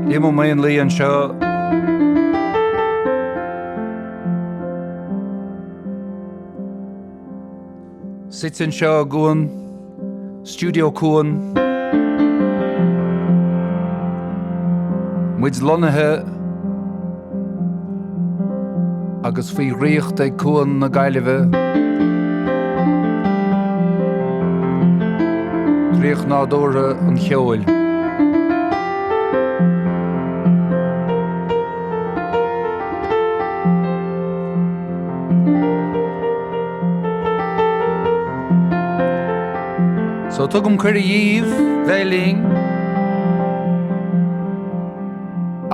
Liam Ó Maonlaí anseo. Suite anseo i gCuan, Stiúideo Cuan. Muid lonnaithe agus faoi dhraíocht ag Cuan na Gaillimhe. Draíocht nádúrtha an cheoil. So tugaim cuireadh dhíbh bheith linn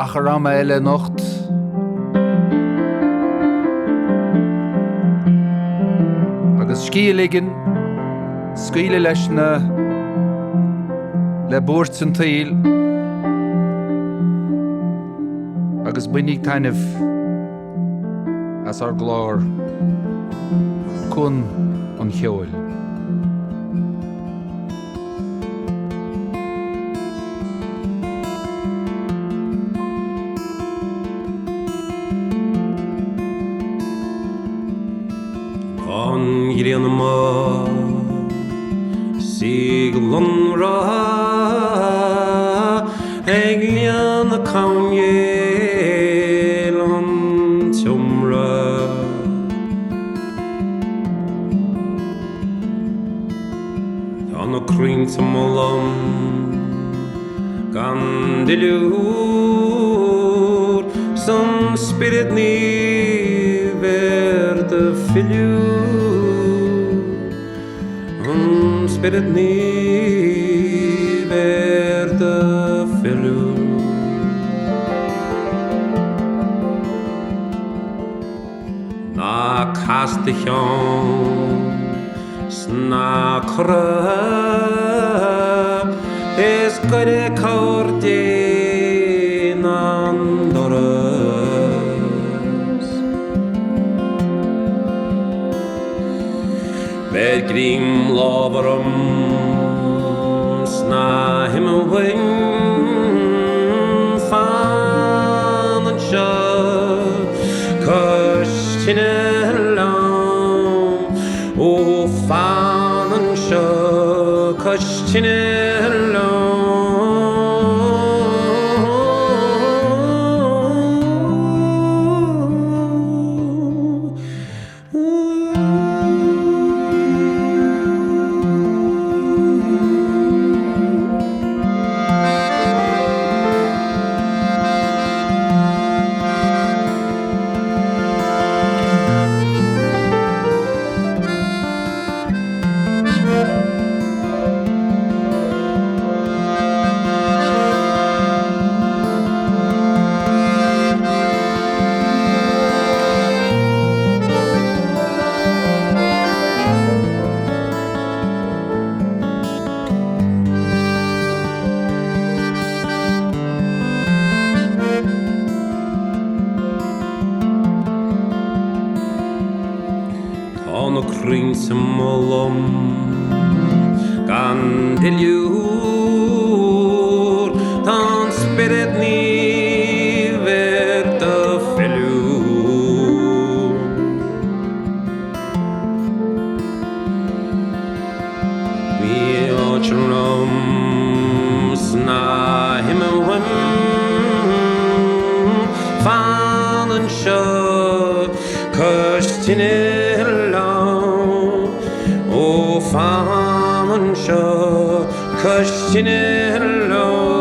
achar ama eile anocht. Agus scíth a ligean, scaoileadh leis na le buairt an tsaoil. Agus bainíg taitneamh as ár gclár Cuan an Cheoil. Tá an ghrian amuigh 's í ag lonradh ag líonadh coirnéal an tseomra. Tá na crainnte amuigh lom gan duilliúr 's an Spiorad Naomh ar do philiúr, an Spiorad Naomh ar do philiúr. Ná cas do cheann 's ná corraigh, is gaire cabhair Dé ná an doras. Beir greim lámh orm 's ná himigh uaim, fan anseo cois tine liom, ó fan anseo cois tine liom. Tá na crainnte amuigh lom gan duilliúr, Tá an Spiorad Naomh ar do philiúr. Bí áit liom 's ná himigh uaim, Fan anseo cois tine liom, Ó fan anseo cois tine liom.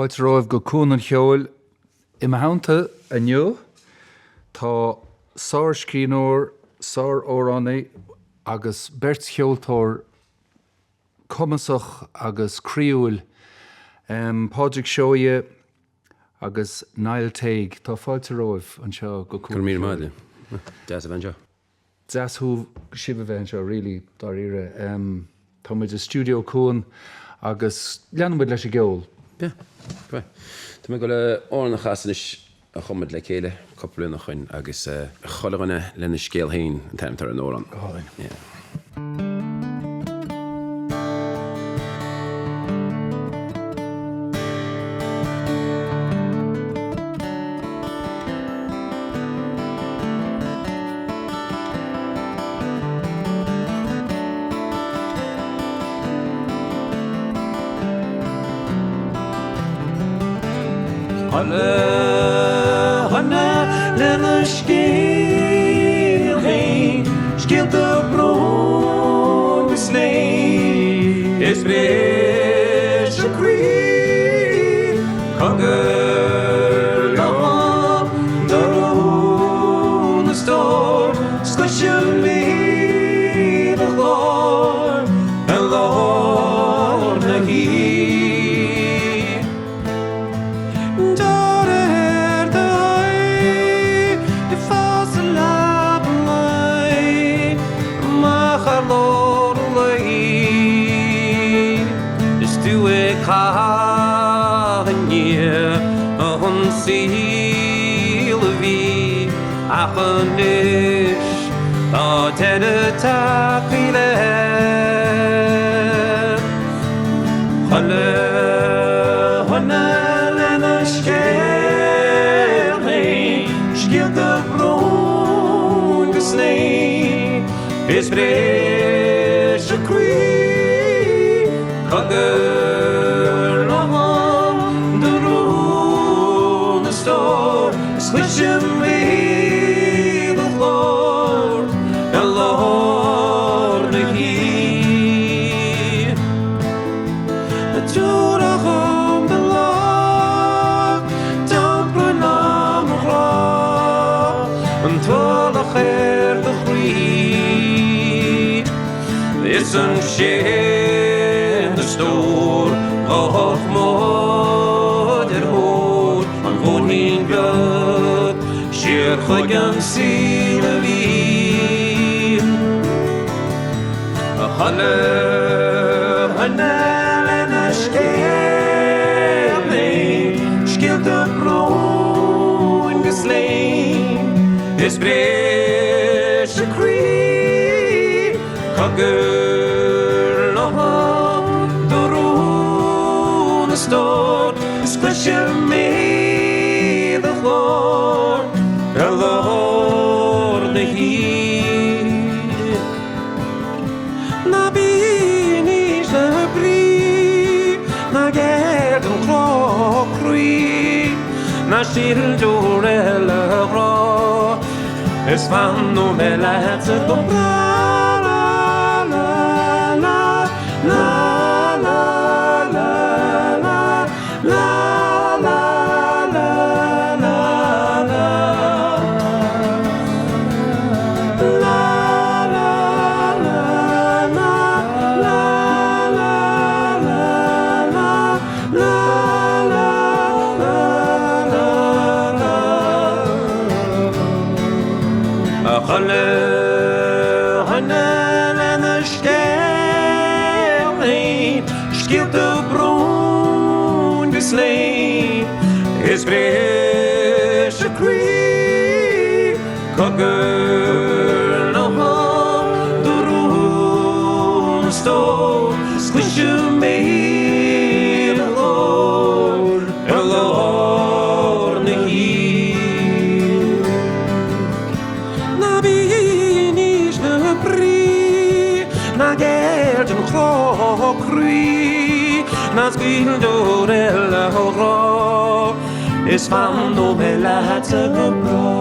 Fáilte romhaibh go Cuan an Cheoil. I mo theannta inniu tá sárscríbhneoir, sáramhránaí agus beirt cheoltóir cumasach agus croíúil, Pádraig Seoighe agus Niall Tague. Tá fáilte romhaibh anseo go Cuan an Go raibh míle maith agat. Deas a bheith anseo. Deas thú, sibh a bheith anseo really, dáiríre. Tá muid i stiúideo Cuan agus leanann muid leis an gceol. Yeah, right. Tá mé ag dul amhrán a chasadh anois a chum muid le chéile cúpla bliain ó shoin agus Chuile Dhuine Lena Scéal Féin an t-ainm atá ar an amhrán. Go hálainn. Yeah. Chuile dhuine lena scéal féin, scéalta bróin 'gus léin is briseadh croí, cogar liom do rún a stór, 's cloisim í do ghlór i lár na hoíche. Deora ar d'aghaidh ag fás sa leaba lae, amach ar lár an lae, is tú ag caitheamh i ndiaidh an saoil a bhí ach anois tá deireadh tagtha leis. Chuile dhuine lena scéal féin, scéalta bróin 'gus léin is briseadh croí. Cogar liom do rún a stór, 's cloisim í do ghlór i lár na hoíche. Tabhair dhom do lámh, d'iompróinn liom mo ghrá, an t-ualach ar do chroí. Is ansin a stór bheadh muid ar thóir an bhóithrín beag siar chuig an saol a bhí. Chuile dhuine lena scéal féin, scéalta bróin 'gus léin is briseadh croí. Cogar liom do rún a stór, is cloisim í do ghlór i lár na hoíche. Ná bí in ísle brí, ná gearr don chrá croí, ná sil deoir eile a ghrá. Is fanfaidh mé leatsa go brách la la la la la la la la la la la la La la la la la la la la la la la la la Chuile dhuine lena scéal féin, scéalta bróin 'gus léin is briseadh croí. Cogar liom do rún a stór, 's cloisim í do ghlór i lár na hoíche. Ná bí in ísle brí, ná géill don chrá croí, ná scaoil deoir eile a ghrá, is fanfaidh mé leatsa go brách.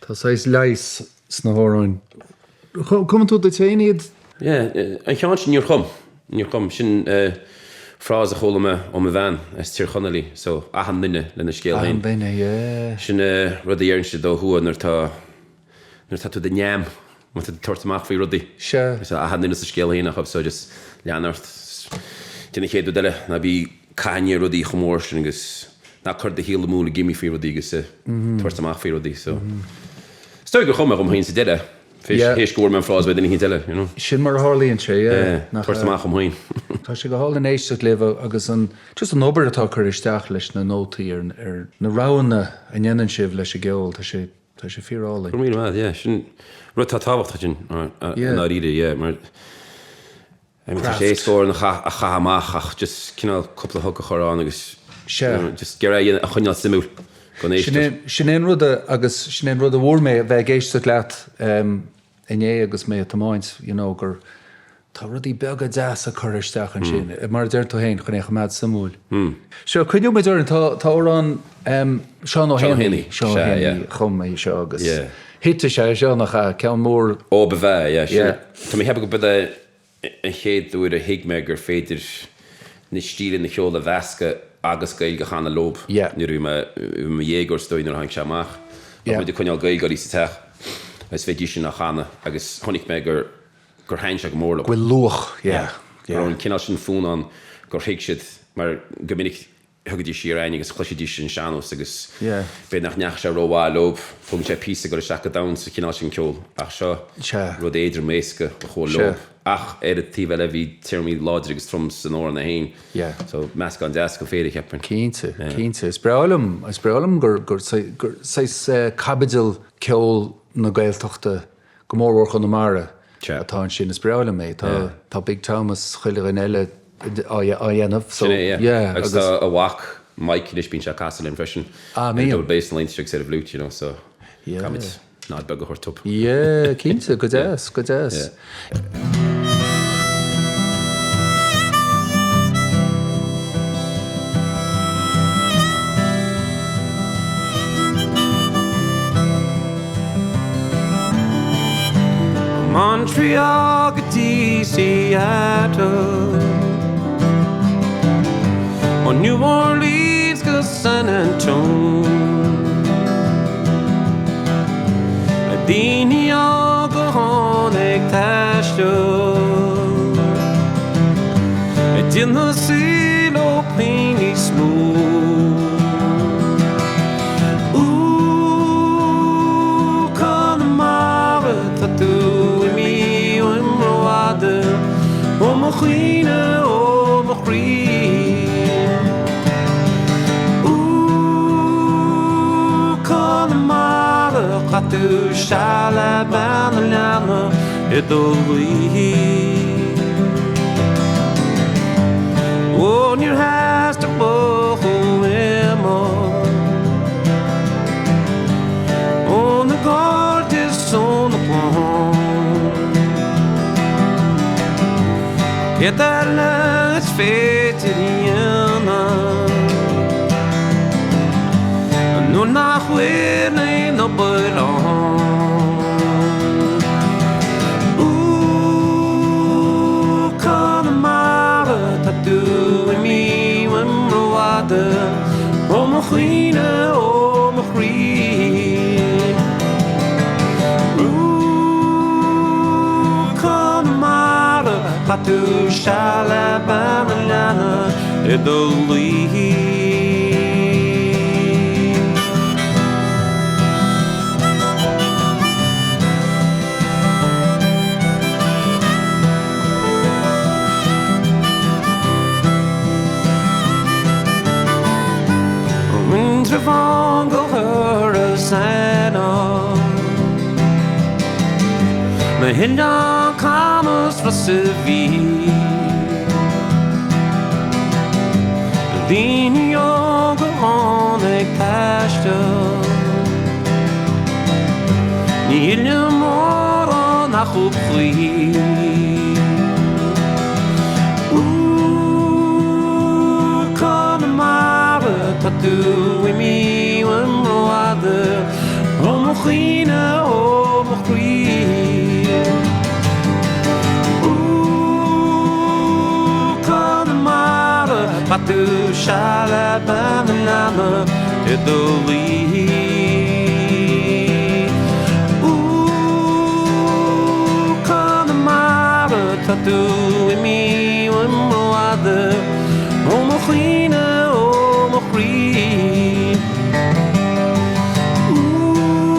Tá saghas leigheas sna hamhráin. Cumann tú duit féin iad? Yeah, an ceann sin níor chum. Níor chum. Sin frása a chuala mé ó mo bhean as Tír Chonaill í, so achan duine lena scéal féin. Achan duine, yeah. Sin rud a deireann siad ó thuaidh nuair atá, nuair atá tú i do neam, má tá tú ag tabhairt amach faoi rudaí. Sea. So achan duine is a scéal féin acu, so just lean ort, déan an chéad rud eile, ná bí ag caitheamh i ndiaidh rudaí chomh mór sin agus ná cuir do shaol amú ag imní faoi rudaí agus ag tabhairt amach faoi rudaí, so. Is dóigh gur chum mé dhom féin sa deireadh. Théis go bhfuair mé an frása ó dhuine eicínt eile, you know. Sin mar a tharlaíonn sé, yeah. Nach ea? Tabhairt amach dhom féin. Tá sé go hálainn éisteacht libh agus an, just an obair atá curtha isteach leis na nótaí ar, ar na roghanna a ndéanann sibh leis an gceol, tá sé, tá sé fíorálainn. Go raibh míle maith, yeah. Sin rud atá tábhachtach sin, i ndáiríre, yeah, mar. I mean tá sé éasca amhrán a chaitheamh amach ach just cineál cúpla hook a chur ann agus just ag iarraidh é a choinneáil suimiúil don éisteoir. Sin é an rud a, agus sin é an rud a bhfuair mé a bheith ag éisteacht leat inné agus mé ag tiomáint, you know, gur tá rudaí beaga deasa curtha isteach ansin, mar a deir tú féin, chun é a choimeád suimiúil. Seo, coinneoidh muid orainn, tá tá amhrán Seán Ó Héanaí, Seán Ó Héanaí a chum é seo agus hit is ea é seo nach ea, ceann mór. Ó ba bhea, yeah, sin, tá mé ag ceapadh go b'é an chéad uair a thuig mé gur féidir na stíleanna ceoil a mheascadh agus Gaeilge a chanadh leob nuair a bhí mé i mo dhéagóir is dóigh nuair a tháinig sé amach. Bheadh muid ag coinneáil Gaeilgeoirí sa teach agus bheidís sin á chanadh agus chonaic mé gur gur thaitin sé go mór leo. Go bhfuil luach, yeah, yeah. Go raibh an cineál sin fonn ann gur thuig siad mar go minic thigeadís siar againn agus chloisidís an sean-nós agus b'fhéidir nach ndeachaigh sé rómhaith leo, tógann sé píosa ag dul isteach go domhain sa chineál sin ceoil ach seo rud éadrom éasca a chuaigh leo. Ach ar an taobh eile bhí téarmaí láidre agus trom san amhrán é féin so meascán deas den phéire cheapfainn. Cinnte, cinnte. Is breá liom, is breá liom gur, gur saghas caibidil ceol na Gaeltachta Go mór mhór Chonamara atá ansin. Is breá liom é. Tá Big Tom is chuile dhuine eile á dhéanamh so yeah. Agus tá a mhac Mike anois, bíonn sé ag casadh linn freisin. Ah, mbíonn? Ar double bass na laethanta seo agus ar an bhfliúit, you know, so caithfimid nod beag a thabhairt dóibh. Yeah, cinnte, go deas, go deas. Montreal go dtí Seattle Ó New Orleans go San Antone Daoine óga tháinig taisteal Ag déanamh saoil ó puinn níos mó. Ooh, Conamara, tá tú imithe uaim rófhada ó mo chuimhne, ó mo chroí. Ooh, Conamara, chaith tú seal le bean an leanna i do luí. Ó, níor theastaigh buachaill imeacht óna gcairde 's óna gclann. Céard eile is féidir a dhéanamh nuair nach bhfuil aon obair ann? Ooh, Conamara, tá tú imithe uaim rófhada ó mo chuimhne, ó mo chroí. Ooh, Conamara, chaith tú seal le bean an leanna i do luí. Indreabhán go hIorras Aithneach, Na hOileáin Camas Ros a' Mhíl, Daoine óga tháinig taisteal. Ní fhilleann mórán acu choíche. Ooh, Conamara, tá tú imithe uaim rófhada ó mo chuimhne, ó mo chroí. Ooh, Chaith tú seal le bean an leanna i do luí. Ooh, Conamara, tá tú imithe uaim rófhada, ó mo chuimhne, ó mo chroí. Ooh,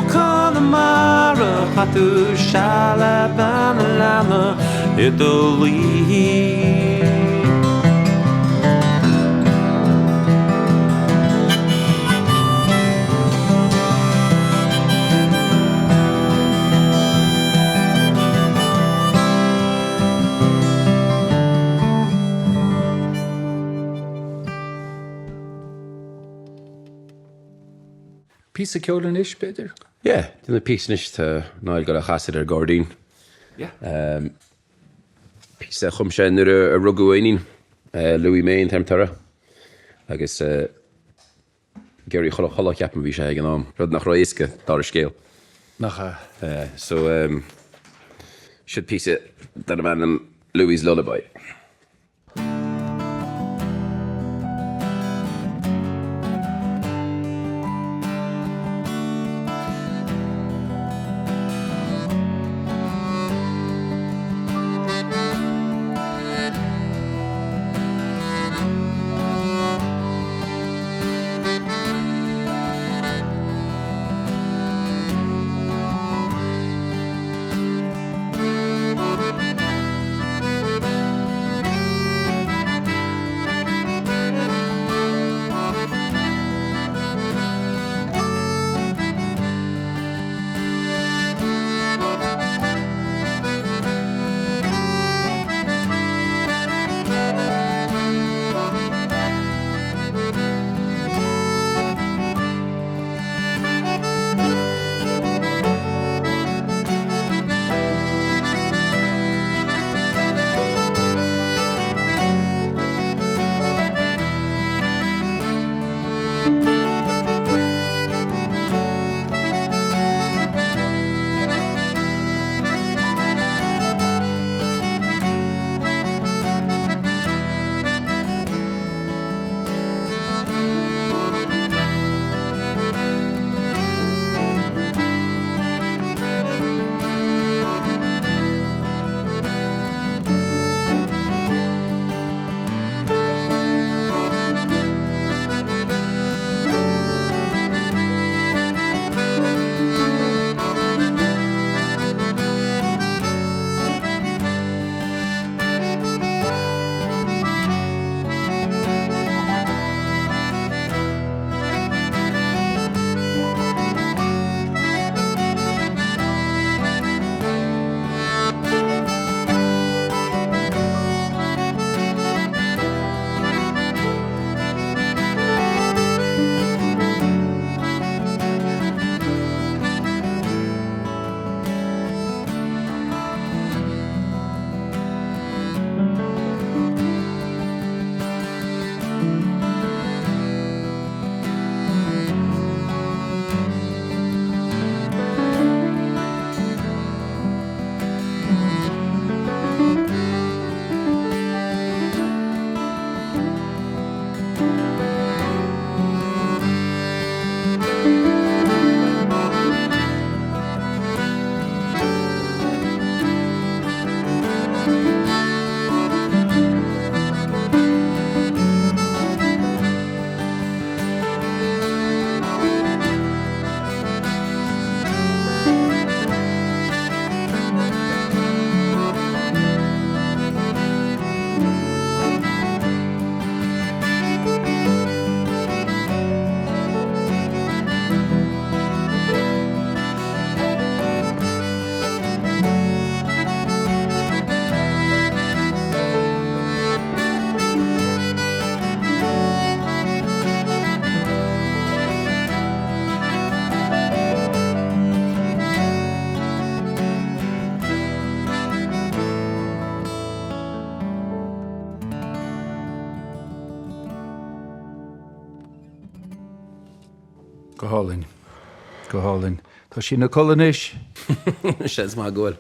Conamara, chaith tú seal le bean an leanna i do luí. Píosa ceoil anois, b'fhéidir? Yeah, déanfaidh píosa anois, tá Niall ag gabháil a chasadh ar gcairdín. Yeah. Píosa a chum sé nuair a rugadh a iníon, Louis May an t-ainm atá uirthi, agus ag iarraidh a dhul a chodladh, ceapaim, a bhí sé ag an am, rud nach raibh éasca, dála an scéil. Nach ea? So, seo píosa darb ainm Louis' Lullaby. Go hálainn. Go hálainn. Tá sí ina codladh anois. Seans maith go bhfuil.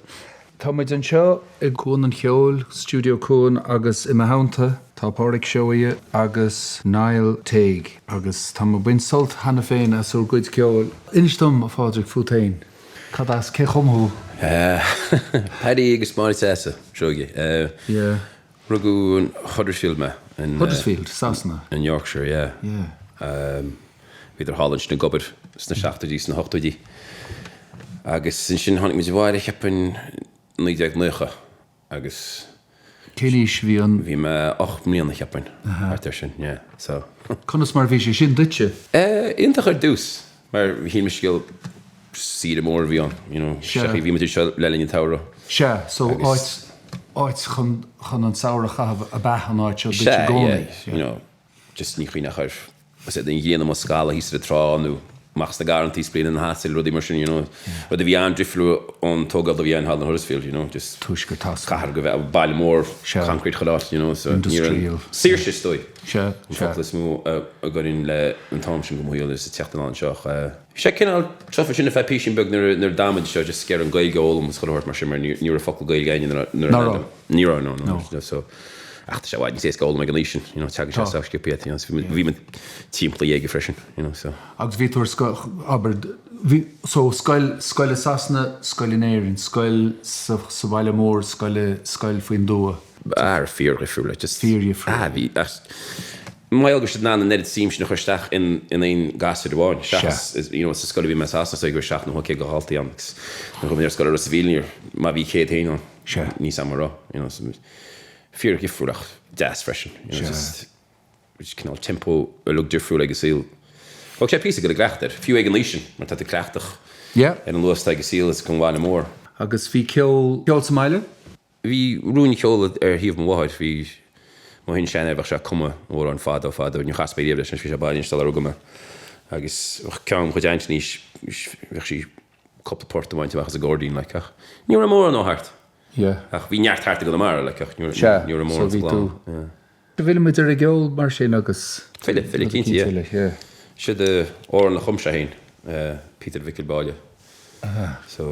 Tá muid anseo i gCuan an Cheoil, Stiúideo Cuan agus i mo theannta tá Pádraic Seoighe agus Niall Tague agus tá mé ag baint sult cheana féin as bhur gcuid ceoil. Inis dom, a Phádraic, fút féin. Cad as, cé chum thú? Paddy agus Máire Treasa Seoighe. Yeah. Rugadh in Huddersfield mé. Huddersfield, Sasana. In Yorkshire, yeah. Yeah. Bhíodar thall ansin ag obair sna seachtóidí, sna hochtóidí. Agus ansin tháinig muid abhaile, cheapfainn, 1990 agus. Cén aois a bhí an. Bhí mé 8 mbliana, cheapfainn, thart ar sin, yeah. So. Conas mar a bhí sé sin duitse? Iontach ar dtús, mar shíl mise gur saoire mór a bhí ann, you know. Sea. Bhí muid anseo le linn an tsamhraidh. Sea, so áit, áit chun, chun an samhradh a chaitheamh ab ea an áit seo duit i gcónaí. Sea, yeah, you know. just ní chuimhneach air is é an ghrian amuigh ag scalladh thíos ar an trá nó amach sna garrantaí ag spraoi na hasail, rudaí mar sin, you know. Rud a bhí an-difriúil ón tógáil a bhí ann thall in Huddersfield, you know, just Tuaisceart Shasana. cathair go bheith baile mór, Sea. concrete chuile áit, you know, so ní raibh Industrial. saoirse is dóigh. Sea, An sea. focal is mó a gcuireann le an t-am sin de mo shaol is ag teacht anall anseo ach eh, bhí sé cineál tough ansin ar feadh písín beag nuair a nuair a d'fhan muid anseo just ag iarraidh an Ghaeilge a fhoghlaim agus chuile shórt mar sin mar ní ní raibh focal Gaeilge againne nuair a nuair a Ná raibh. Ní raibh, no, no, No. no, so, ach tá sé i bhfad níos éasca a fhoghlaim ag an aois sin, you know, teagann sé Tá. sách sciobtha, you know, so bhí bhí muid timpeall a dhéaga freisin, you know, so. Agus bhí tú ar scoil, abair, bhí, so scoil, scoil i Sasana, scoil in Éirinn, scoil sa, sa bhaile mór, scoil i, scoil faoin dtuath. Ah, fíordhifriúil, like, just. Fíordhifriúil. Ah, bhí, ach, mar gheall go raibh siad in ann an oiread suim sin a chur isteach in, in aon ghasúr amháin, Sea. seachas, you know, sa scoil a bhí mé i Sasana, is dóigh go raibh seacht nó 800 de dhaltaí ann agus nuair a chuaigh muid ar scoil i Ros a' Mhíl, níor, má bhí 100 féin ann. Sea. Níl 's a'm an raibh, you know, so fíordhifriúil ach deas freisin, you know, Sea. just just cineál tempo uilig difriúil ag an saol. Thóg sé píosa go dul i gcleachtadh air, fiú ag an aois sin, mar tá tú cleachtach Yeah. ar an luas atá ag an saol is ag an bhaile mór. Agus bhí ceol, ceol sa mbaile? Bhí roinn cheoil ar thaobh mo mháthair, bhí mo shin-seanathair, bheadh sé ag cumadh amhráin fadó fadó, níor chas mé riamh leis anois, bhí sé bailithe anois sular rugadh mé. Agus bheadh ceann mo chuid aintíní, bheadh sí cúpla port a bhaint amach as an gcairdín like ach ní raibh mórán ó thart. Yeah. Ach bhí neart thart i gConamara like ach ní Sea, ní raibh so mórán sa bhí gclann. tú. Yeah. Fillfidh muid ar an gceol mar sin agus. Fillfidh, fillfidh cinnte, yeah. Eile, yeah. Siod amhrán a chum sé féin, Peter Mhicil Báille. Aha. So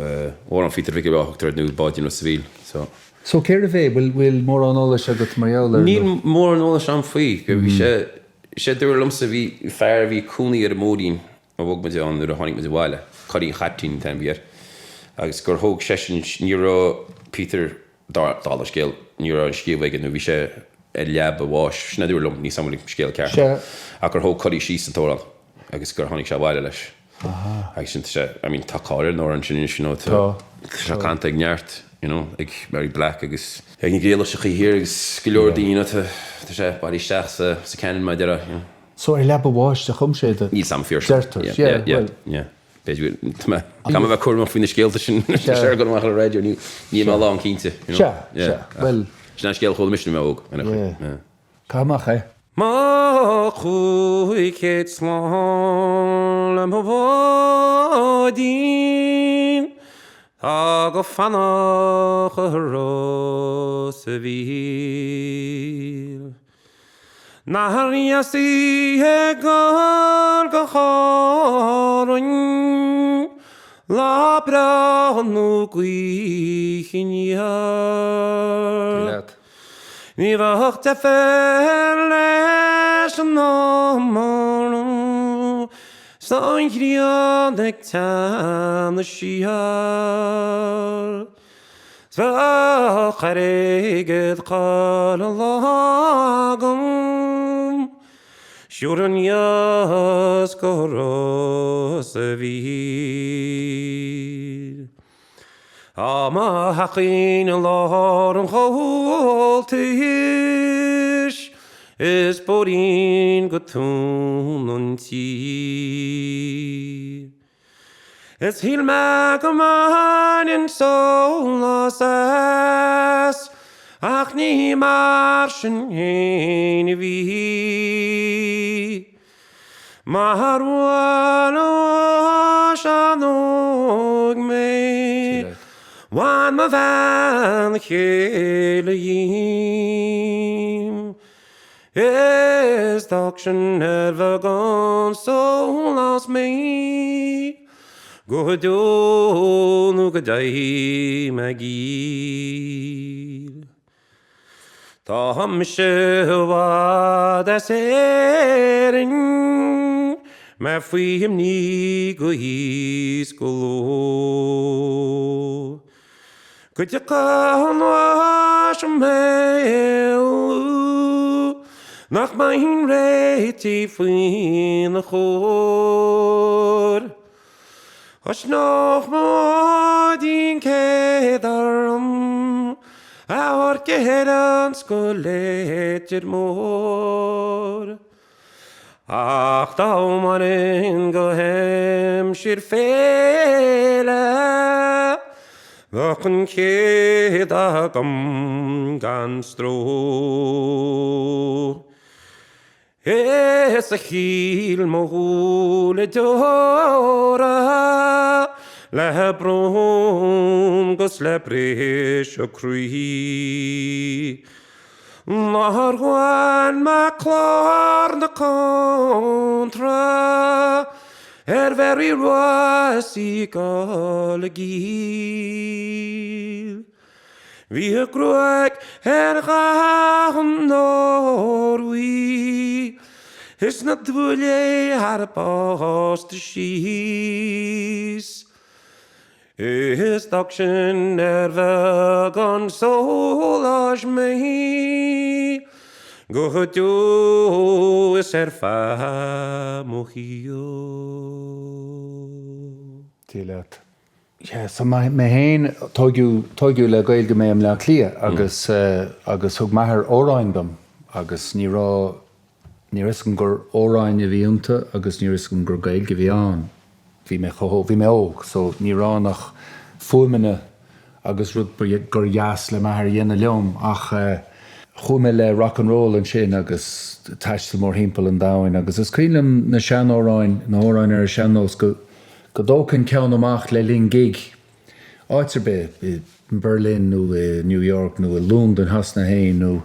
amhrán Pheter Mhicil Báille a thugtar air nó Báidín Ros a' Mhíl, so. So cérbh é? Bhfuil, bhfuil mórán eolais agat mar gheall air? Níl mórán eolais agam faoi. Bhí sé, sé dúradh liomsa bhí fear a bhí cónaí ar an mbóithrín a bhog muid ann nuair a tháinig muid abhaile, Coraí an Chaiptín an t-ainm a bhí air, agus gur thóg seisean, ní raibh Peter, dála an scéil, ní raibh an sciamh aige nó bhí sé ar leaba a bháis, sin a dúradh liom, níl 's a'm an bhfuil an scéal ceart, ach gur thóg Coraí síos an t-amhrán agus gur tháinig sé abhaile leis. Agus sin, tá sé, I mean, tá cáil ar an amhrán sin anois, you know, tá sé canta ag neart, you know, ag Mary Black agus ag na Griallais sa Chaoi Thiar agus go leor daoine, you know, tá sé bailithe isteach sa canon mar a déarfá, you know. So ar leaba a bháis a chum sé é? Níl 's a'm fíor seo. Deirtear. Yeah, yeah, well. Yeah. B'fhéidir go, tá mé, caithfidh mé a bheith cúramach faoi na scéalta sin. Tá sé ar dul amach ar an raidió, níl, níl mé lán cinnte, you know. Sea, sea, well. Sin an scéal a chuala mise nuair a bhí mé óg, in aon chaoi. Yeah. Yeah. Caith amach é. Mo 500 slán le mo bháidín Tá go fánach i Ros a' Mhíl. Nár dheas í ag gabháil go hÁrainn Lá breá nó gaoth aniar. Ní bheadh deifir leis an iomarú 's an ghrian ag teannadh siar. 'S bheadh airgead chuile lá agam siúr aneas go Ros a' Mhíl. Tá mo theachín i lár an Chomhaltais is bóithrín go tóin an tí. Is shíl mé go mbainfinn sólás as, ach ní mar sin fhéin a bhí. Mar bhuail an sean-óg mé, bhain mo bhean chéile dhíom. Is d'fhág sin ar bheagán sóláis mé. Go deo nó go dteigh mé i gcill. Tá mise i bhfad as Éirinn, mé faoi imní go hoíche 's go ló. Go dtiocfaidh an lá seo mé éalú, nach mbeinn réitithe faoina chomhair. Osnódh mo bháidín céad orm amharc ar an Scléitir Mór. Ach dá mairfinn go haimsir féile bheadh an chéad agam gan stró. Is a shil mo shúile deora le brón 'gus le briseadh croí. Nár bhain mé clár na contra ar Mhary Rua is í ag dul i gcill. Bhí a gruaig ar dhath an óir bhuí is na duillí thar a básta síos. Is d'fhág sin ar bheagán sóláis mé go deo is ar feadh mo shaoil. Dia leat. Yeah, so mé féin, tóigeadh, tóigeadh le Gaeilge mé i mBleá Cliath agus, agus thug m'athair amhráin dom agus ní raibh, ní raibh fhios agam gur amhráin a bhí iontu agus ní raibh fhios agam gur Gaeilge a bhí ann. Bhí mé chomh hóg, bhí mé óg so ní raibh ann ach fuaimeanna agus rud gur dheas le m'athair a dhéanamh liom ach chuaigh mé le rock and roll ansin agus taisteal mórthimpeall an domhain agus is cuimhin liom na seanamhráin, na hamhráin ar an sean-nós go, go dtógfainn ceann amach le linn gig, áit ar bith, i mBerlin nó i New York nó i Londain Shasana féin nó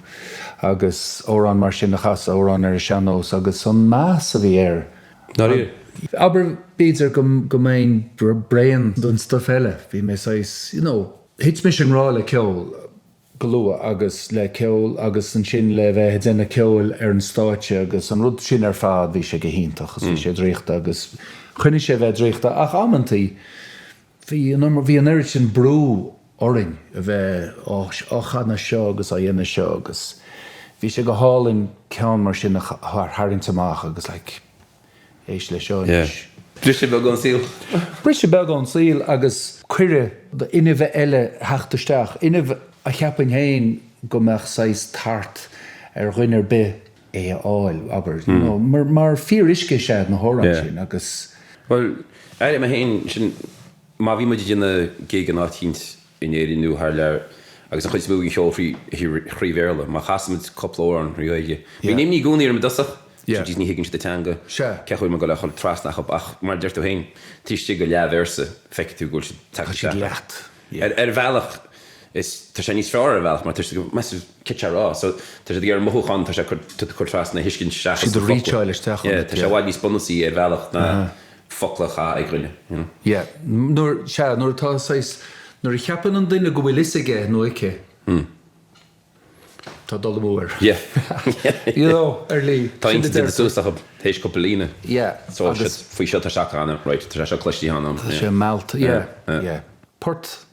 agus amhrán mar sin a chasadh, amhrán ar an sean-nós agus an meas a bhí air. Dáiríre? Abair, b'fhéidir go go mbeinn bréan den stuif eile, bhí mé saghas, you know, thit mise i ngrá le ceol. go luath agus le ceol agus ansin le bheith ag déanamh ceoil ar an stáitse agus an rud sin ar fad, bhí sé go hiontach agus bhí sé draíochta agus choinnigh sé a bheith draíochta ach amantaí bhí an bhí an oiread sin brú orainn a bheith á chanadh seo agus á dhéanamh seo agus bhí sé go hálainn ceann mar sin a tharraingt amach agus like Éist leis seo anois. Briseadh beag ón saol. Briseadh beag ón saol agus cuireadh d'fhuinneamh eile theacht isteach, fuinneamh a cheapfainn féin go mbeadh saghas tart ar dhuine ar bith é a fháil, abair, you know, mar, mar fíoruisce is ea na hamhráin sin agus. Bhuel, airím mé féin sin, má bhí muid ag déanamh gig in áit eicínt in Éirinn nó thar lear agus an chuid is mó den cheol thrí Bhéarla, má chasaimid cúpla amhrán thrí Ghaeilge, bíonn imní i gcónaí orm i dtosach, Jeez ní thuigeann siad an teanga, cén chaoi a bhfuil mé ag dul a dhul trasna acu ach mar a deir tú féin, taobh istigh de leathvéarsa feicfidh tú go bhfuil siad tagtha isteach. Ar bhealach is, tá sé níos fearr ar bhealach mar tá siad ag, meas tú céard tá sé a rá, so tá siad ag iarraidh mothúchán tá sé ag cur trasna a thuiscint seachas na focla. Yeah, tá sé i bhfad níos bunúsaí ar bhealach ná focla a chaith ag dhuine, you know. Yeah, nuair, sea, nuair atá saghas, nuair a cheapann an duine go bhfuil fhios aige nó aici, tá dul amú air. Yeah. You know, ar shlí. Tá intinn déanta suas acu théis cúpla líne. Yeah. So, agus faoi seo tá sé cheana, right, tá sé seo cloiste cheana. Tá sé meallta, yeah, yeah. Port.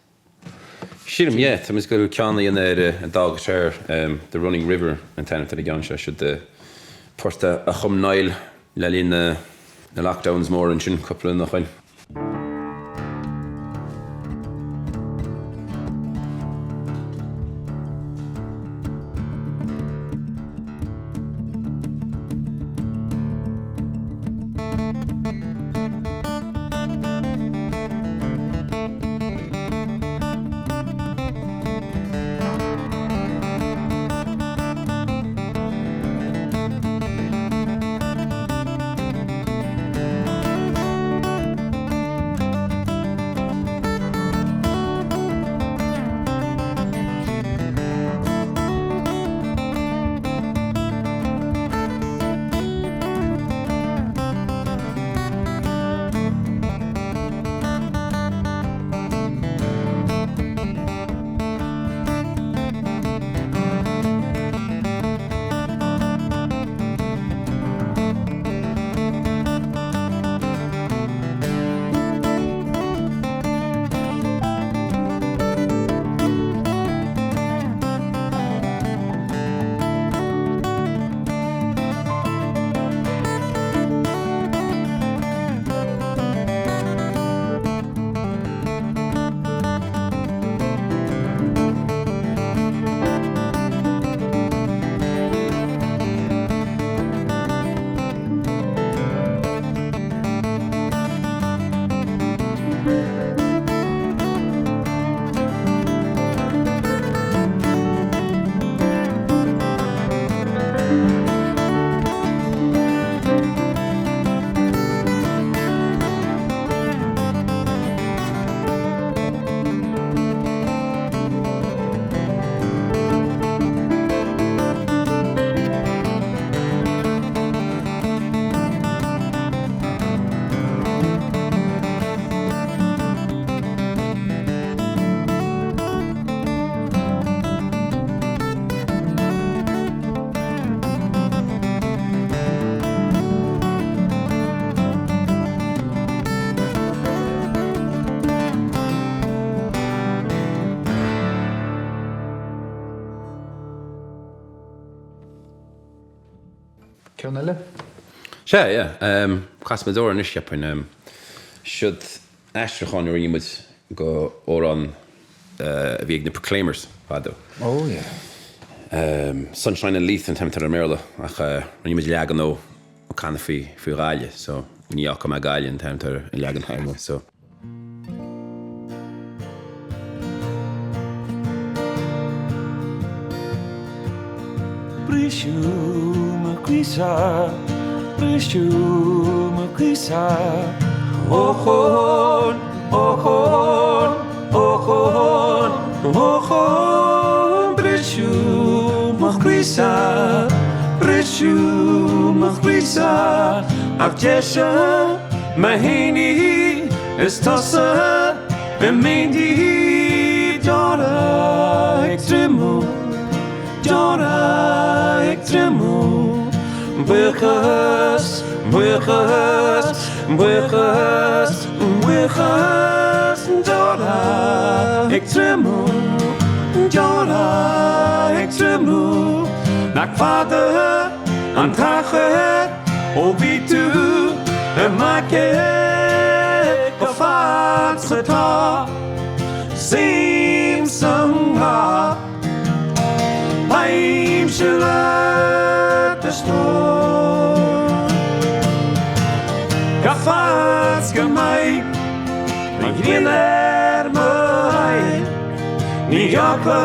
Sílim, yeah, tá muid ag dul ceann a dhéanamh ar an dá guitar, The Running River an t-ainm atá ar an gceann seo, siod port a chum Niall le linn na lockdowns móra ansin cúpla bliain ó shoin. Ceann eile? Sea, yeah. Casfaidh muid amhrán anois, cheapfainn. Siod aistriúchán a rinne muid go amhrán a bhí ag na Proclaimers fadó. Oh yeah. Sunshine in Leith an t-ainm atá air i mBéarla ach rinne muid leagan dó ag canadh faoi faoi Ghaillimh so Ní Fhaca Mé Gaillimh an t-ainm atá ar an leagan atá againn so. Briseadh mo chroí-sa, briseadh mo chroí-sa, Ochón, ochón, ochón, ochón, Briseadh mo chroí-sa, briseadh mo chroí-sa, Ach deise M'éiní is tusa i m'éindí Deora ag triomú, deora ag triomú Buíochas, buíochas, buíochas, buíochas Deora ag triomú, deora ag triomú Nach fada an t-achar Ó bhí tú i m'aice Cá fad 's atá suim sa ngrá Beimse leat a stór Cá fad 's go mbeidh an ghrian ar m'aghaidh Ní fhaca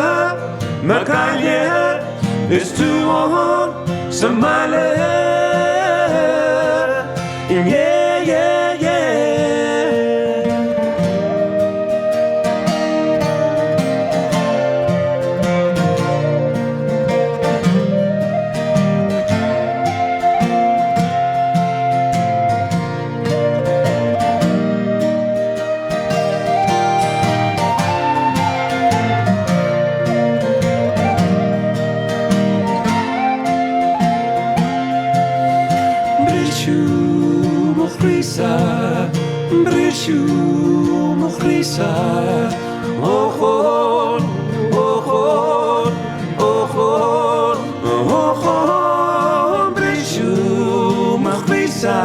mé Gaillimh is tú ann Sa mbaile yeah yeah yeah. Briseadh mo chroí-sa, briseadh mo chroí-sa, Ochón, ochón, ochón, ochón, Briseadh mo chroí-sa,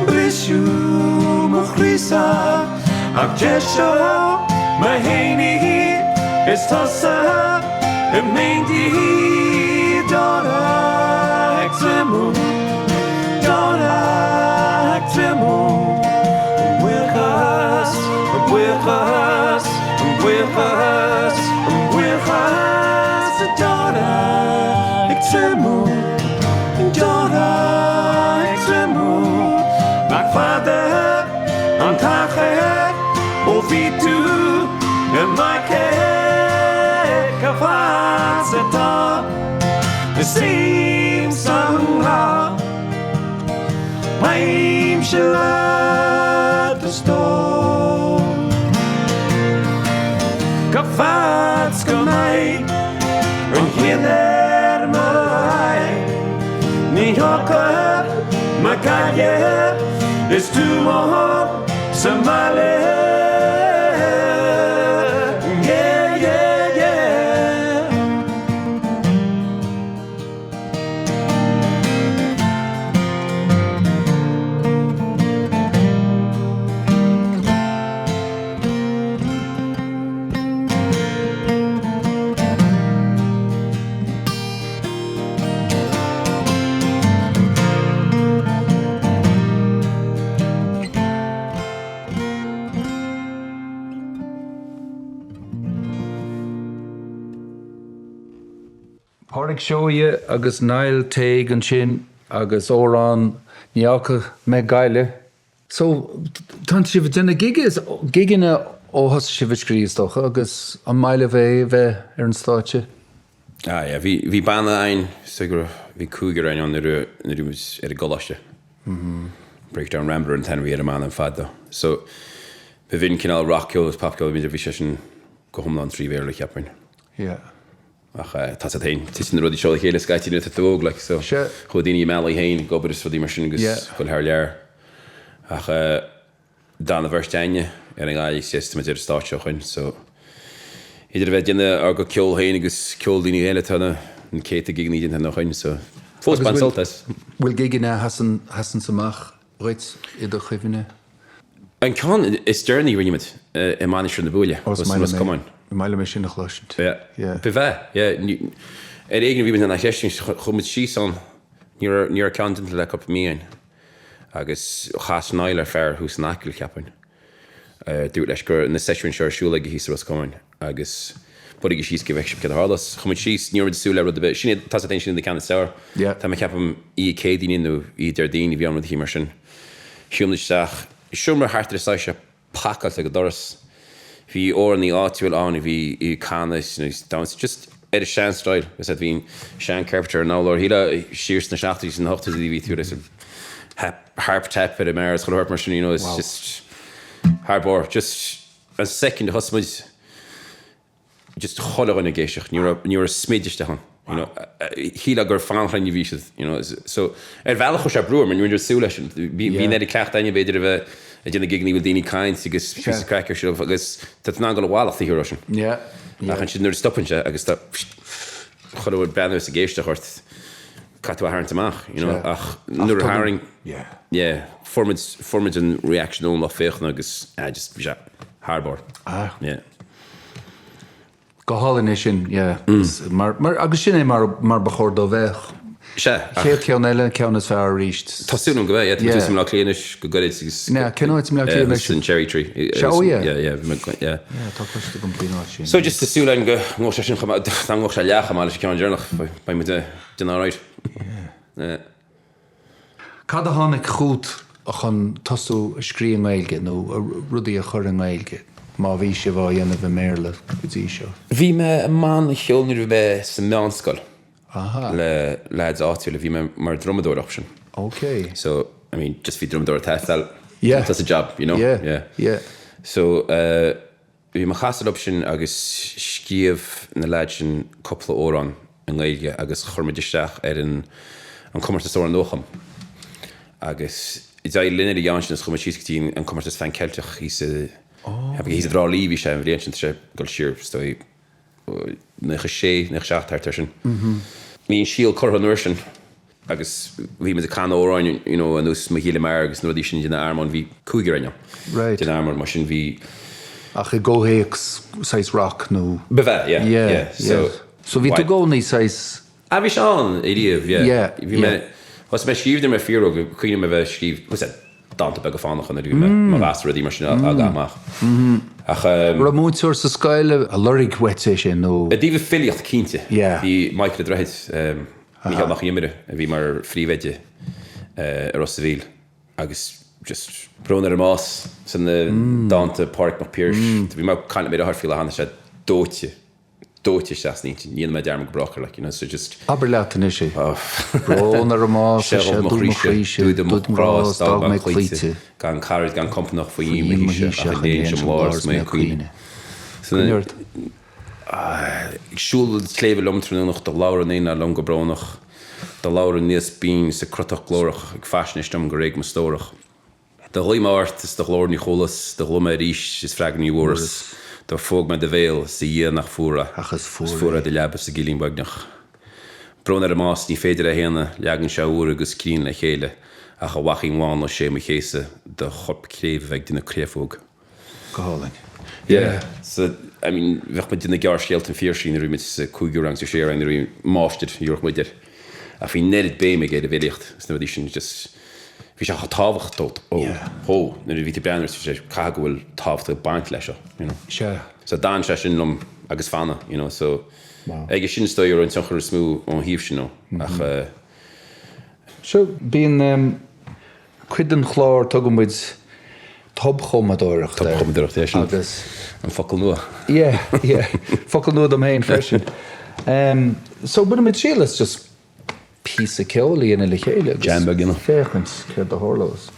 briseadh mo chroí-sa, Ach deise m'éiní is tusa i m'éindí Deora ag triomú, deora ag triomú Buíochas, buíochas, buíochas, buíochas Deora ag triomú, deora ag triomú Nach fada An t-achar ó bhí tú i m'aice Cá fad 's atá suim sa ngrá Beimse leat a stór Cá fad 's go mbeidh an ghrian ar m'aghaidh Ní fhaca mé Gaillimh is tú ann sa mbaile Yeah yeah yeah. Pádraig Seoighe agus Niall Tague ansin agus amhrán Ní Fhaca Mé Gaillimh. So, tá sibh ag déanamh gigeanna ó thosaigh sibh ag scríobh, is dócha, agus an maith libh é a bheith ar an stáitse? Ah yeah, bhí, bhí banna againn, so go raibh, bhí cúigear againn ann nuair a, nuair a bhí muid ar an gcoláiste. Breakdown Rambler an t-ainm a bhí ar an mbanna fadó. So, b'in cineál rock-cheol agus popcheol a bhí, bhí sé sin go hiomlán trí Bhéarla, cheapfainn. Yeah. Ach tá a fhios agat féin, titeann na rudaí seo le chéile scaití nuair atá tú óg, like, so chuaigh daoine a mbealaí féin ag obair is rudaí mar sin agus dul thar lear. Ach d'fhan an bheirt againne ar an nGaillimh is tá muid ar an stáitse ó shoin, so idir a bheith ag déanamh ár gcuid ceoil féin agus ceol daoine eile tá na céadta gigeanna déanta ó shoin, so. Fós bain sult as. Bhfuil gigeanna a sheasanns amach dhuit i do chuimhne? An ceann is deireanaí a rinne muid i Mainistir na Búille, Ros Comáin. Ba mhaith liom é sin a chloisint. Yeah. B'ea, yeah. Ar éigean a bhí muid in ann a chreidstiúint, chuaigh muid síos ann, ní raibh, ní raibh ceann déanta le cúpla mí againn agus chas Niall ar fear thuas in Acaill, cheapfainn. Dúirt leis go raibh na seisiúin seo ar siúl aige thíos i Ros Comáin agus buailigí síos go bhfeicfidh sibh céard a tharlós. Chuaigh muid síos, ní raibh muid ag súil le rud ar bith. Sin iad, tá a fhios agat féin, sin iad na ceanna is fearr. Tá mé, ceapaim, oíche Céadaoine nó oíche Déardaoin a bhí ann, rud eicínt mar sin. Shiúil muid isteach, seomra thart ar an saghas seo pacáilte go doras. Bhí amhránaí áitiúil ann a bhí ag canadh is ag damhsa, just ar an sean style, is bhí an sean carpet ar an urlár, shílfeá siar sna seachtóidí is na hochtóidí a bhí tú leis an harp tap ar an mbeár is chuile shórt mar sin, you know, it's just thar barr. Just an second a thosaigh muid, just chuile dhuine ag éisteacht, ní raibh, ní raibh smid istigh ann, you know, shílfeá gur fannchruinniú a bhí siad, you know, so ar bhealach chuir sé brú orm, mar ní raibh muid ag súil leis sin. Bhí, bhí an oiread cleachtadh againne b'fhéidir a bheith ag déanamh gigeanna a bhfuil daoine ag caint agus píosa craic ar siúl agus tá tú in ann dul abhaile taobh thiar de sin. Ach ansin nuair a stopann sé agus tá chuile dhuine ag breathnú is ag éisteacht ort, caithfidh tú a tharraingt amach, you know, ach nuair a tharraing, yeah, fuair muid, fuair muid an reaction ón lucht féachana agus, ah, just, bhí sé thar barr. Ah. Yeah. Go hálainn é sin, yeah. Mar, mar, agus sin é mar, mar ba chóir dó bheith. Sea, ach. Chéad cheann eile, ceann is fearr arís. Tá súil agam go mbeidh, yeah, tá mé thuas i mBleá Cliath anois go gairid agus. Yeah, cén áit i mBleá Cliath anois? San Cherry Tree. Sea, oh yeah. Yeah, yeah, bhí mé, yeah. Yeah, tá cloiste agam faoin áit sin. So just tá súil agam go ngabhfaidh sé sin chomh maith, dá ngabhfadh sé leath chomh maith leis an ceann deireanach, beidh muid doing alright. Yeah. Cad a tháinig chugat chun tosú ag scríobh i nGaeilge nó rudaí a chur i nGaeilge, má bhí sibh á dhéanamh i mBéarla go dtí seo? Bhí mé i mbanna cheoil nuair a bhí mé sa meánscoil le leaids áitiúla, bhí mé mar drumadóir acu sin. Ok. So, I mean, just bhí drumadóir ag teastáil. Yeah. That's a job, you know? Yeah, yeah. Yeah. So, eh, Bhí mé ag casadh leo sin agus scríobh na leaids sin cúpla amhrán i nGaeilge agus chuir muid isteach ar an an comórtas Amhrán Nuachumtha agus d'éirigh linn ar an gceann sin agus chuaigh muid síos go dtí an comórtas Phan Ceilteach thíos i thíos i dTrá Lí a bhí sé an bhliain sin, tá sé ag dul siar is dóigh 96, 97 thart ar sin. Bhí an síol curtha an uair sin. Agus bhí muid ag canadh amhráin you know ar nós Mo Ghile Mear agus na rudaí sin déanamh armáin, bhí cúigear againn ann Right. déanamh armáin mar sin bhí. Ach i gcomhthéacs saghas rock nó. Ba bhea, yeah, Yeah, yeah, so. yeah. So bhí tú i gcónaí saghas. Ah bhí sé ann ariamh, yeah. Yeah, Bhí mé, yeah. thosaigh mé ag scríobh nuair a bhí mé fíor-óg, cuimhním a bheith ag scríobh, bhfuil a fhios agat, dánta beaga fánacha nuair a bhí mé i mo ghasúr rudaí mar sin á gcaitheamh amach. Ach. Raibh múinteoir sa scoil a lorg uait é sin nó. I dtaobh filíocht cinnte. Yeah. Bhí Michael Ó Droichid, Mícheál Mac Con Iomaire a bhí mar phríomhoide i Ros a' Mhíl agus just brón ar an mbás san na dánta Pádraig Mac Piarais. Bhí mé ag caint le mo dheartháir faoi lá cheana, sé dóite, dóite isteach san intinn, ní dhéanfaidh mé dearmad go brách air like, you know, so just. Abair leat anois é. Brón ar an mbás, Sé is é dhubh mo dubh mo chroíse, chroíse, dúide mo dúid mo ghrá ghrá is is d'fhág d'fhág mé mé cloíte, cloíte. gan caraid gan compánach faoi Faoi dhíon mo dhíon mo thíse thíse ach ach an an léan léan sem sem lár lár is is mé mé ag ag caoineadh. caoineadh. San Cuimhne ort. Ag siúl an tsléibhe liom tráthnónach do labhair an éanlaith liom go brónach, do labhair an lios binn is a crotach glórach ag faisnéis dom gur éag mo stórach. Do ghlaoigh mé ort is do ghlór ní chualas, do ghlaoigh mé arís is freagra ní bhfuaras, do phóg mé do bhéal is a Dhia nach fuar é, Ach is is fuar fuar é. é do leaba sa gcillín uaigneach. Brón ar an mbás, ní féidir é a shéanadh, leagann sé úr agus críon le chéile, ach a mhaicín bhána, sé mo chéasadh do chorp cléibh a bheith ag déanamh créafóg. Go hálainn. Yeah. So, I mean, bheadh muid ag déanamh gearrscéalta an Phiarsaigh nuair a bhí muid sa cúigiú rang, sa séú rang nuair a bhí máistir a thabharfadh muid air. Ach bhí an oiread béim aige ar an bhfilíocht is na rudaí sin just bhí sé chomh tábhachtach dó Yeah. dhó nuair a bhí tú ag breathnú air bhí sé caithfidh go bhfuil tábhacht ag baint leis seo, you know. Sea. So d'fhan sé sin liom agus fanfaidh, you know, so Wow. aige sin is dóigh a raibh an tionchar is mó ón thaobh sin ó ach eh, So, bíonn em, Cuid den chlár tugann muid tobchumadóireacht air. Tobchumadóireacht, é sin agus an focal nua. Yeah, yeah. Focal nua dom féin freisin. Um, so bainfidh muid triail as just píosa ceoil a dhéanamh le chéile agus Jam beag a dhéanamh. féachaint céard a tharlós.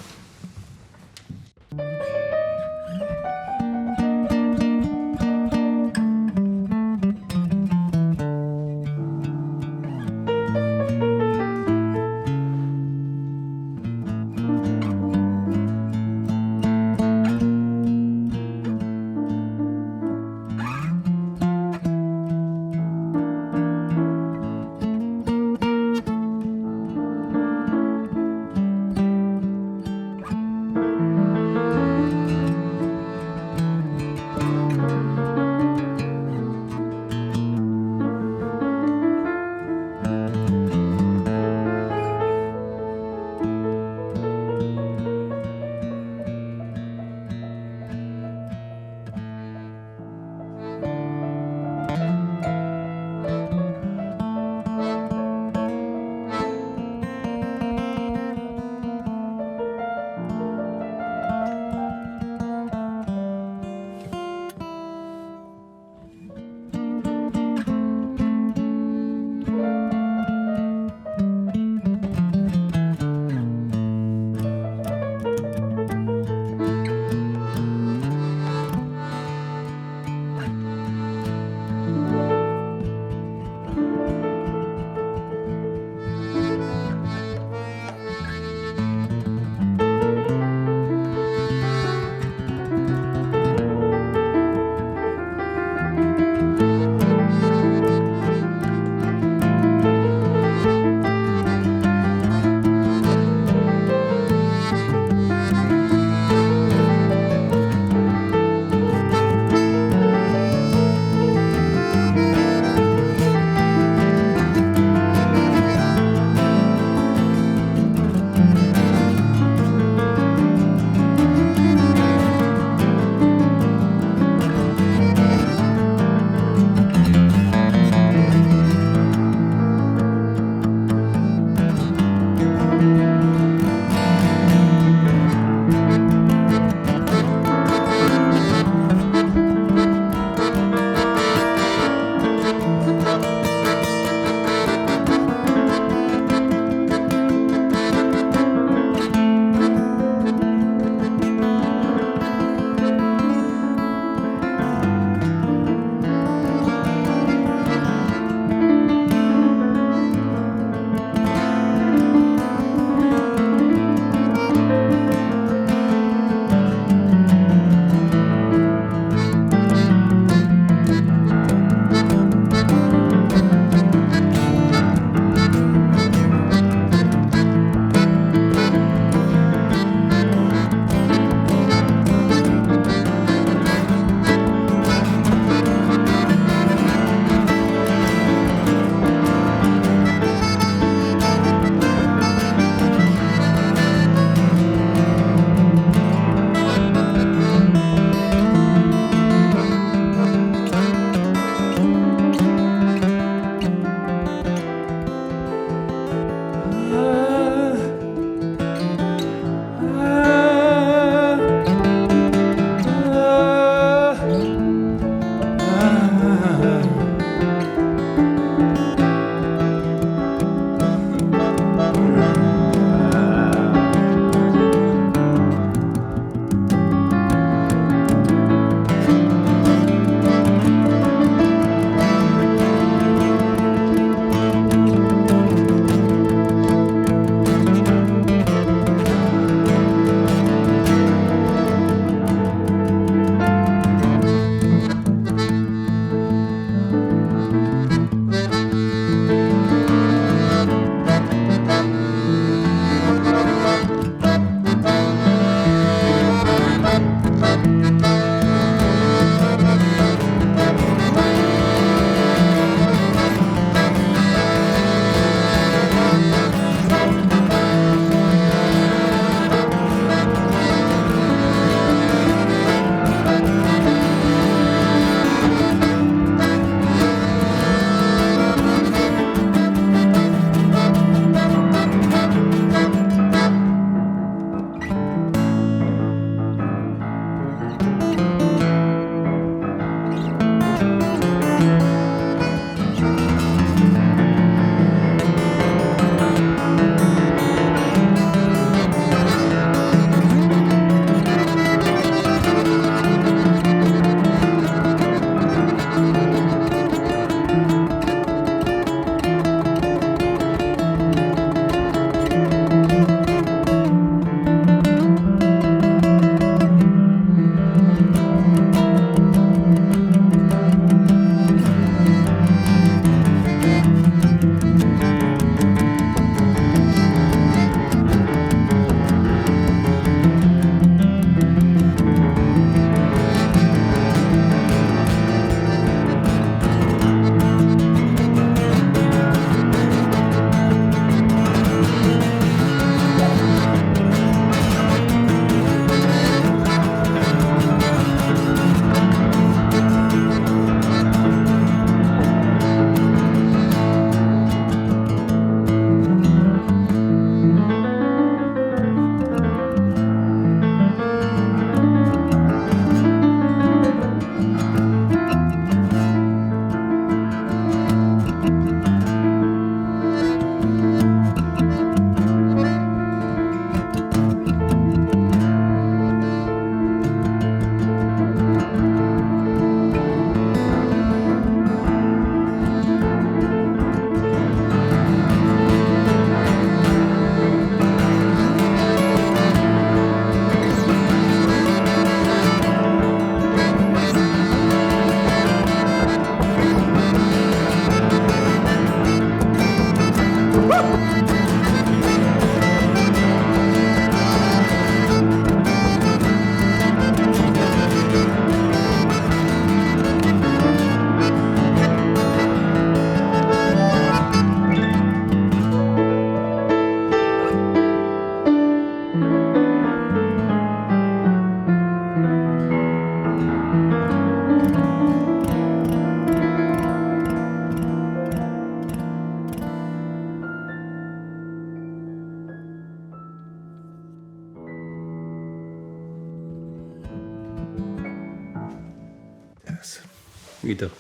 Iontach.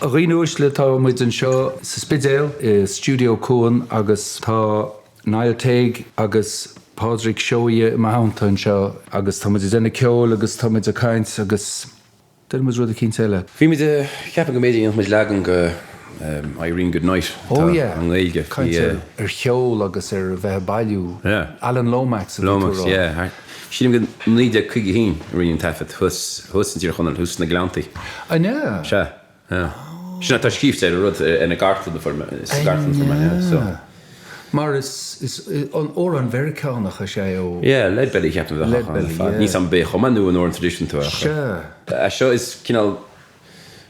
A dhaoine uaisle, tá muid anseo sa Spidéal i Stiúideo Cuan agus tá Niall Tague agus Pádraig Seoighe i mo theannta anseo agus tá muid ag déanamh ceoil agus tá muid ag caint agus déanann muid rud eicínt eile. Bhí muid ag ceapadh go mb'fhéidir dhéanfadh muid leagan de Irene Goodnight Oh yeah, i nGaeilge. Caint ar cheol agus ar a bheith ag bailiú. Yeah. Alan Lomax a bhí tú a rá. Lomax, yeah. Sílim go 1951 a rinneadh an taifead thuas, thuas in Tír Chonaill, thuas sna Gleanntaí. An ea? Sea, yeah. Sin atá scríobhte ar an rud, ar na gcartlann a fuair mé, sa gcartlann a fuair mé, yeah, so. Mar is, is, an amhrán Mheiriceánach is ea é ó. Yeah, Lead Belly ceapaim a bheadh Lead Belly, yeah. Níl 's a'm ab é a chum é nó an amhrán traidisiúnta ach. Sea. É seo is cineál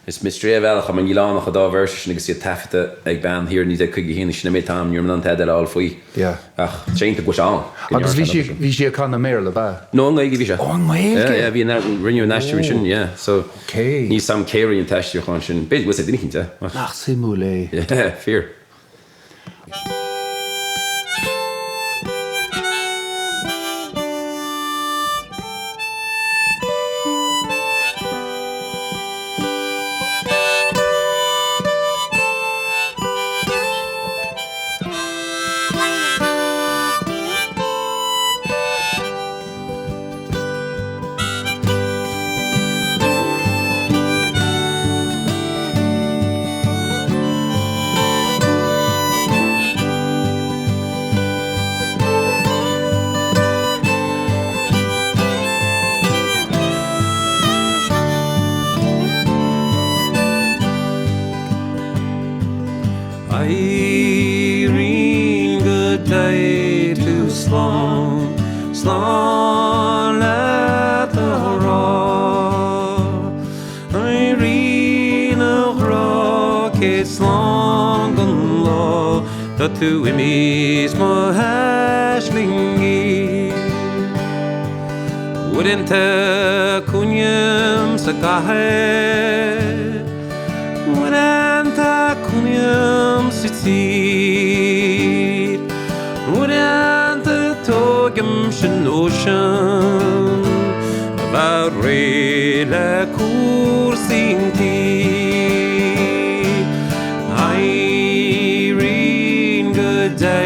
Is mystery é ar bhealach, mar níl ann ach an dá véarsa sin agus iad taifeadta ag bean thiar i 1951 sin an méid atá ann, ní raibh mé in ann tada eile a fháil faoi. Yeah. Ach tá sé iontach go bhfuil sé ann. Go Agus bhí sí, bhí sí ag canadh i mBéarla, ab ea? No, i nGaeilge a bhí sé. Oh, i nGaeilge? Yeah, yeah, bhí an, rinneadh an aistriú ansin, yeah. So, Okay. níl 's a'm cé a rinne an t-aistriúchán sin. B'fhéidir go bhfuil 's ag duine eicínt, eh? Nach suimiúil é. Yeah, fíor. Irene go dté tú slán, slán le do ghrá. Irene a ghrá, céad slán don lá tá tú imithe 's mo haislingí. Uaireanta cuimhním sa gcathair, Uaireanta cuimhním sa tír, Uaireanta tógaimse nóisean a bheith réidh le cúrsaí an tí. Irene go dté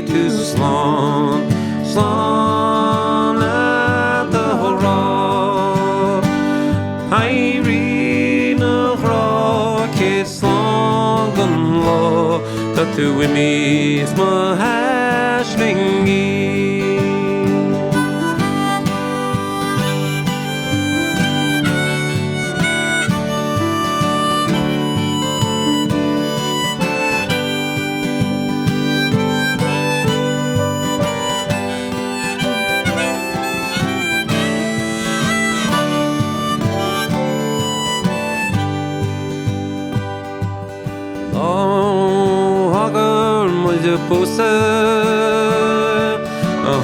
tú slán, slán le do ghrá. Irene a ghrá, céad slán don lá tá tú imithe 's mo haislingí. Lá thagair muid a pósadh,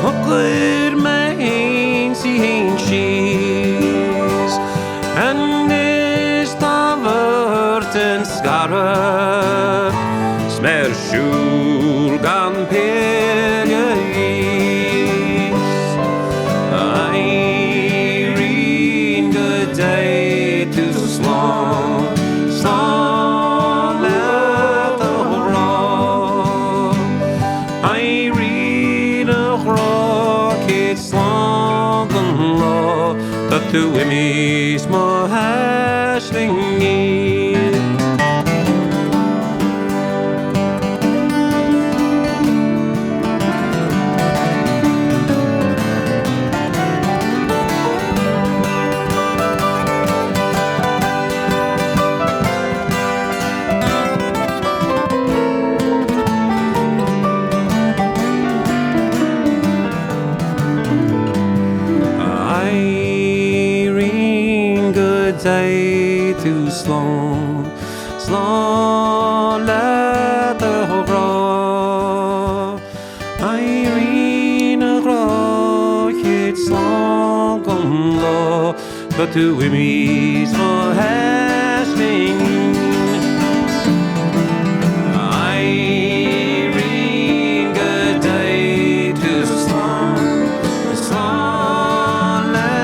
shocraigh mé fhéin 's í fhéin síos. Anois tá beirt ag scaradh, 's mé ar siúl gan péire a fhios. Irene go dté tú slán, slán le do ghrá. Irene a ghrá, céad slán don lá tá tú imithe 's mo haislingí. Irene go dté tú slán, slán le do ghrá. Irene a ghrá, céad slán don lá tá tú imithe 's mo haisling. Irene go dté tú slán, slán le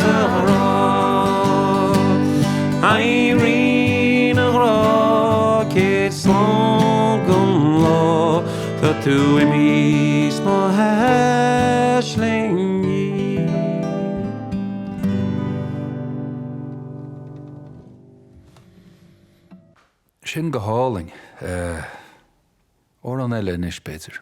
do ghrá. Irene. Sin go hálainn. Amhrán eile anois, b'fhéidir.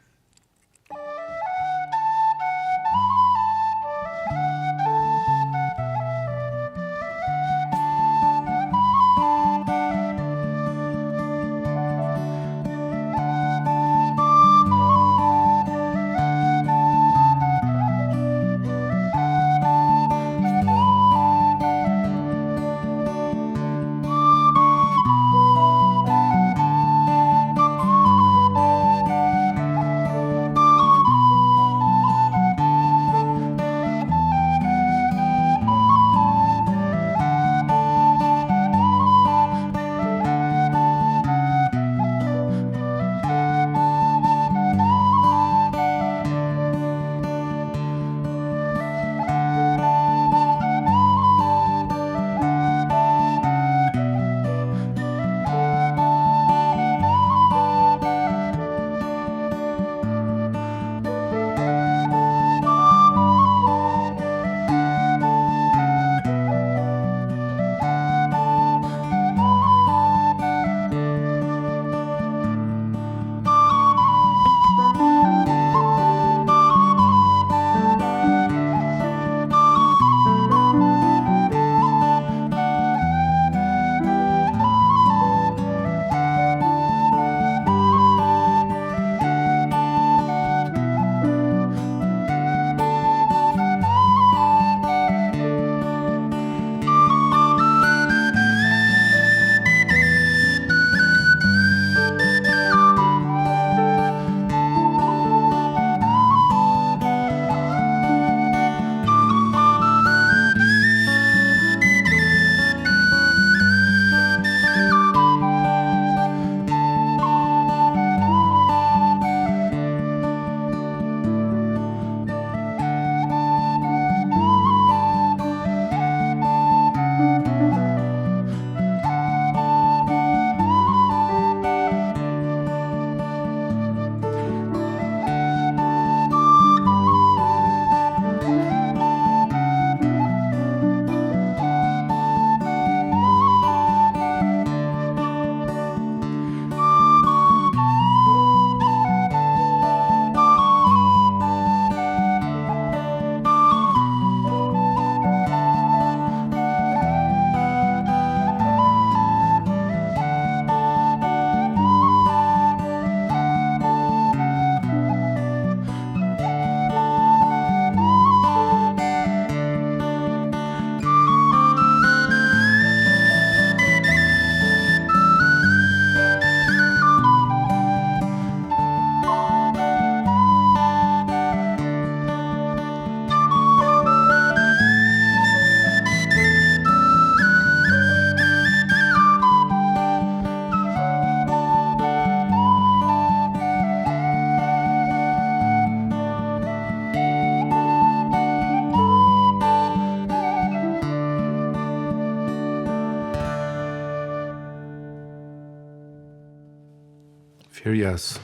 Fíordheas.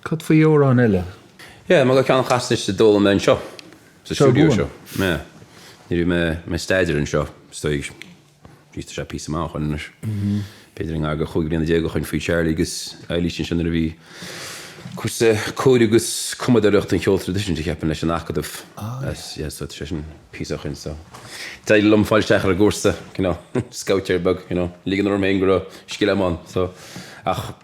Cad faoi amhrán eile? Yeah, mar go ceann chasadh is a d'fhoghlaim mé anseo, sa stiúideo seo. Yeah. Ní raibh mé mé staidéar anseo, is dóigh. Bhí sé píosa maith ó shoin anois. B'fhéidir i ngar do chúig bliana déag ó shoin faoi Charlie agus Eilís ansin nuair a bhí cúrsa cóiriú agus cumadóireacht an cheoil traidisiúnta cheapfainn leis an Acadamh. Yeah, so tá sé sin píosa ó shoin so. D'éirigh liom fáil isteach ar an gcúrsa, you know, scabhtéir beag, you know, ligean orm féin go raibh scil agam ann so ach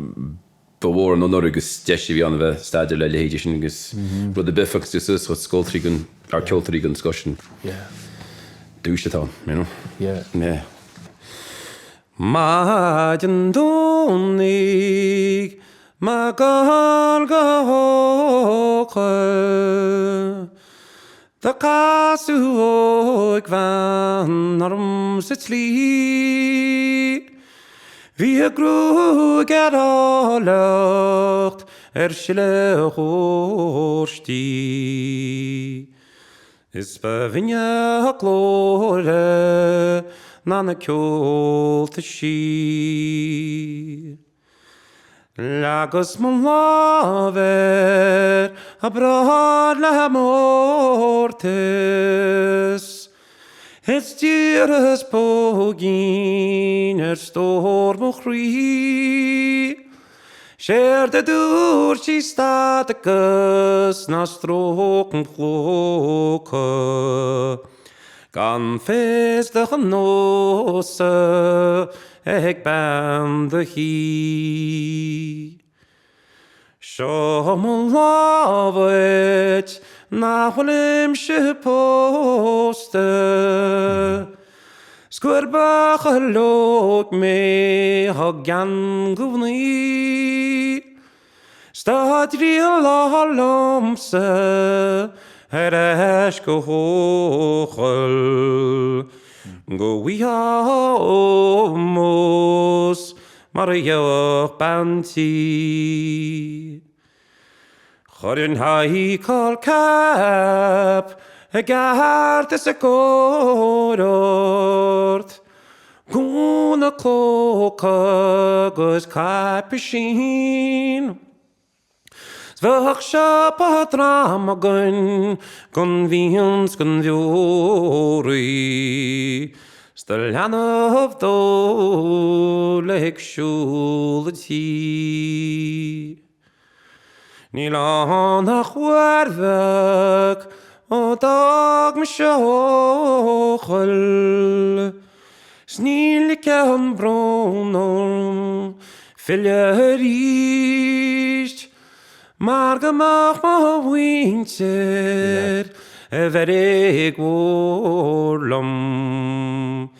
Ba mhór an onóir agus deis a bhí ann a bheith ag staidéar le leithéidí sin agus rud ar bith a phiocas tú suas chomh scoltraí den, ár ceoltóirí den scoth sin. Duais atá ann, you know. Yeah. Maidin Domhnaigh mé gabháil go hEochaill Do casadh óigbhean orm sa tslí. Bhí a gruaig ar áilleacht ar sileadh óistí. Is ba bhinne a glór ná na ceolta sí. Leagas mo lámh ar a bráid le mórtas. Is d'iarras póigín ar stór mo chroí. Séard a dúirt sí stad agus ná stróc mo chlóca Gan fios do ghnósa ag bean do thí. Seo mo lámh dhuit nach bhfuilimse pósta 'S gur buachaill óg mé atá gann do mhnaoi 'S dá dtriallfá liomsa ar ais go hEochaill Go bhfaighfeá ómós mar a gheobhadh bean tí. Chuirfinn high col cap i gceart is i gcóir ort, gúna clóca agus caipisín. 'S bheadh siopa trom againn gon bhfíon 's gon bheoraí, 's do leanbh dól ag siúl an tí. Níl ann ach uair bheag ó d'fhág mise Eochaill, 's níl aon brón orm filleadh arís, mar go mbeadh mo mhuintir i bhfeirg mhór liom,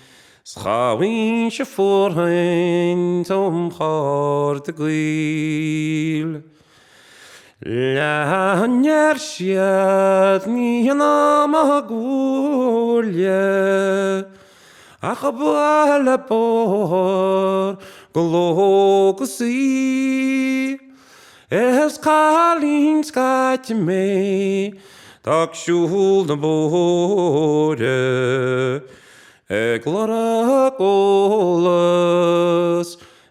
's cha bhfaighinn-se fóirithint óm chairde gaoil. Lean ar siad ní in am a gcomhairle ach bualadh bóthar go ló go saoi. Is cailín scaite mé 'tá ag siúl na bóithre ag lorg eolas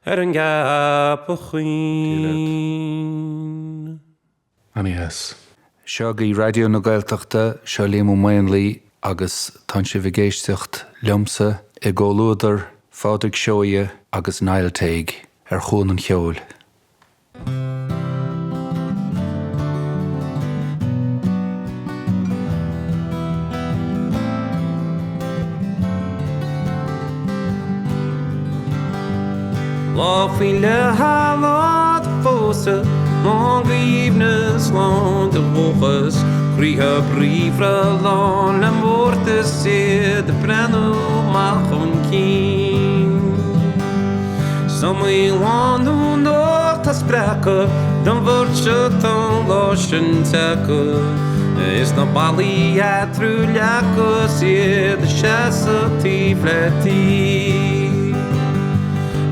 Ar an gCeapach Chuinn. Ana-dheas. Seo agaibh Raidió na Gaeltachta, seo Liam Ó Maonlaí agus tánn sibh ag éisteacht liomsa i gcomhluadar Phádraig Seoighe agus Niall Tague ar Chuan an Cheoil. Lá faoi leith lá do phósadh, lán d'aoibhneas, lán de dhóchas, croíthe bríomhara lán le mórtas, iad ag breathnú amach chun cinn. 'S iomaí lánúin óg tá spreagtha don bheirt seo tá an lá sin tagtha Is na ballaí eatarthu leagtha 's iad ag seasamh taobh le taobh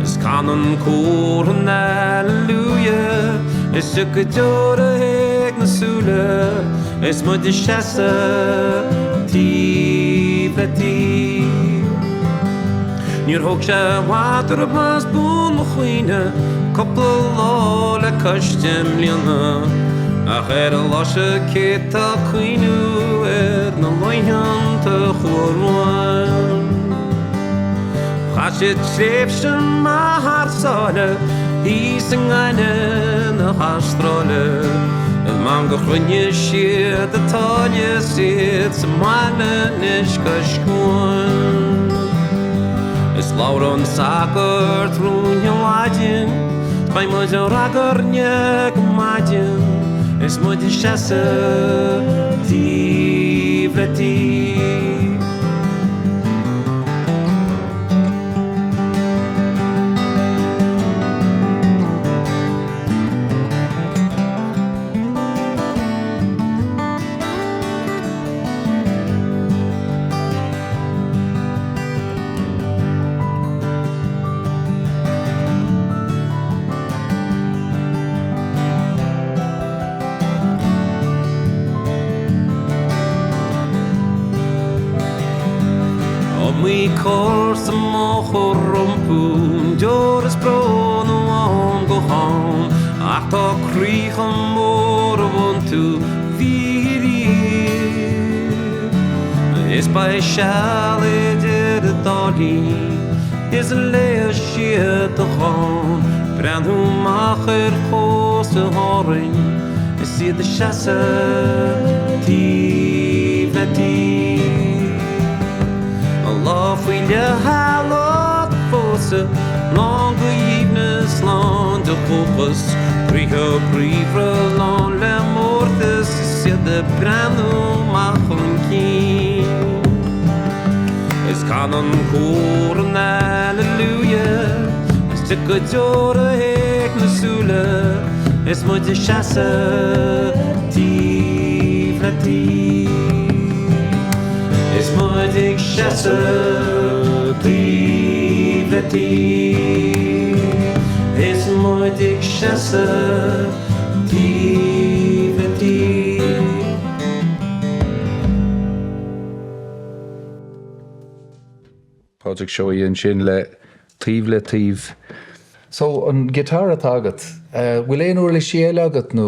Is canann cór an Alleluia Is tiocfaidh deora ag na súile Is muid ag seasamh taobh le taobh. Níor thóg sé i bhfad orm as buan mo chuimhne, cúpla lá le cois deich mbliana, ach ar an lá seo cé tá ag cuimhniú ar na laethanta a chuaigh romhainn? Chaith siad tréimhse maith thar sáile, thíos i nGaillimh na hAstráile, is m'anam gur chruinnigh siad an táille 's iad sa mbaile anois cois cuain. Is labhróidh an sagart rún i Laidin, 's beidh muid á ragairne go maidin, is muid ag seasamh taobh le taobh. Iomaí cor sa mbóthar rompu, deora is brón ó am go ham, ach tá croíthe móra iontu, bhí riamh. Is Beidh seal idir an dá linn is léifidh siad do dhán, breathnú amach ar chósta Árainn is iad ag seasamh taobh le taobh. An lá faoi leith lucht phósadh lán de aoibhneas, lán de dhóchas, croíthe bríomhara lán le mórtas is iad ag breathnú amach chun cinn. Is canann cór an Alleluia is tiocfaidh deora ag na súile is muid ag seasamh taobh le taobh. Is muid ag seasamh taobh le taobh. Is muid ag seasamh taobh le taobh. Pádraic Seoighe ansin le Taobh le Taobh. So, an guitar atá agat, bhfuil aon uirlisí eile agat nó?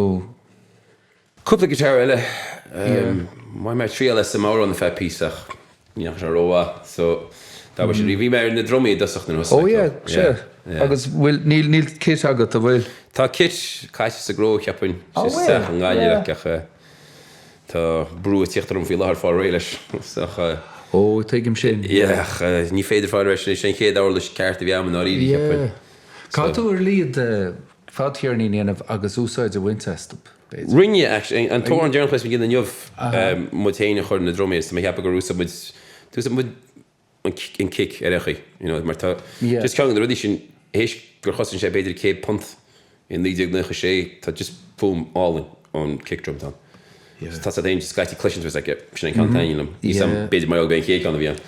Cúpla guitar eile. Bhain mé triail as an mbodhrán ar feadh píosa ach ní raibh sé rómhaith so d'fhág sin. Bhí mé ar na drumaí i dtosach nuair a thosaigh mé. Oh yeah, sea. Agus bhfuil, níl, níl kit agat, an bhfuil? Tá kit caite sa gcró cheapfainn, Oh sa teach i nGaillimh yeah. ach tá brú ag tíocht orm faoi láthair fáil réidh leis so ach. Oh, tuigim sin. Yeah, ach ní féidir fáil réidh leis, sin é an chéad uirlis ceart a bhí agam i ndáiríre cheapfainn. Yeah. Caithfidh tú ar a laghad fadcheirnín a dhéanamh agus úsáid a bhaint astu, b'fhéidir. Rinne, actually. An t-amhrán deireanach a bhí againn inniu, muid féin a chuir na drumaí agus tá mé ag ceapadh gur úsáid muid, d'úsáid muid an kick ar aon chaoi, you know, mar tá, just ceann de na rudaí sin, théis gur chosain sé b'fhéidir £100 i 1996, tá just fuaim álainn ón kick drum atá ann. Tá sé féin scaití cloiseann tú is like, sin an ceann taitníonn liom. Níl 's a'm, b'fhéidir mar gheall gurb é an chéad ceann a bhí ann.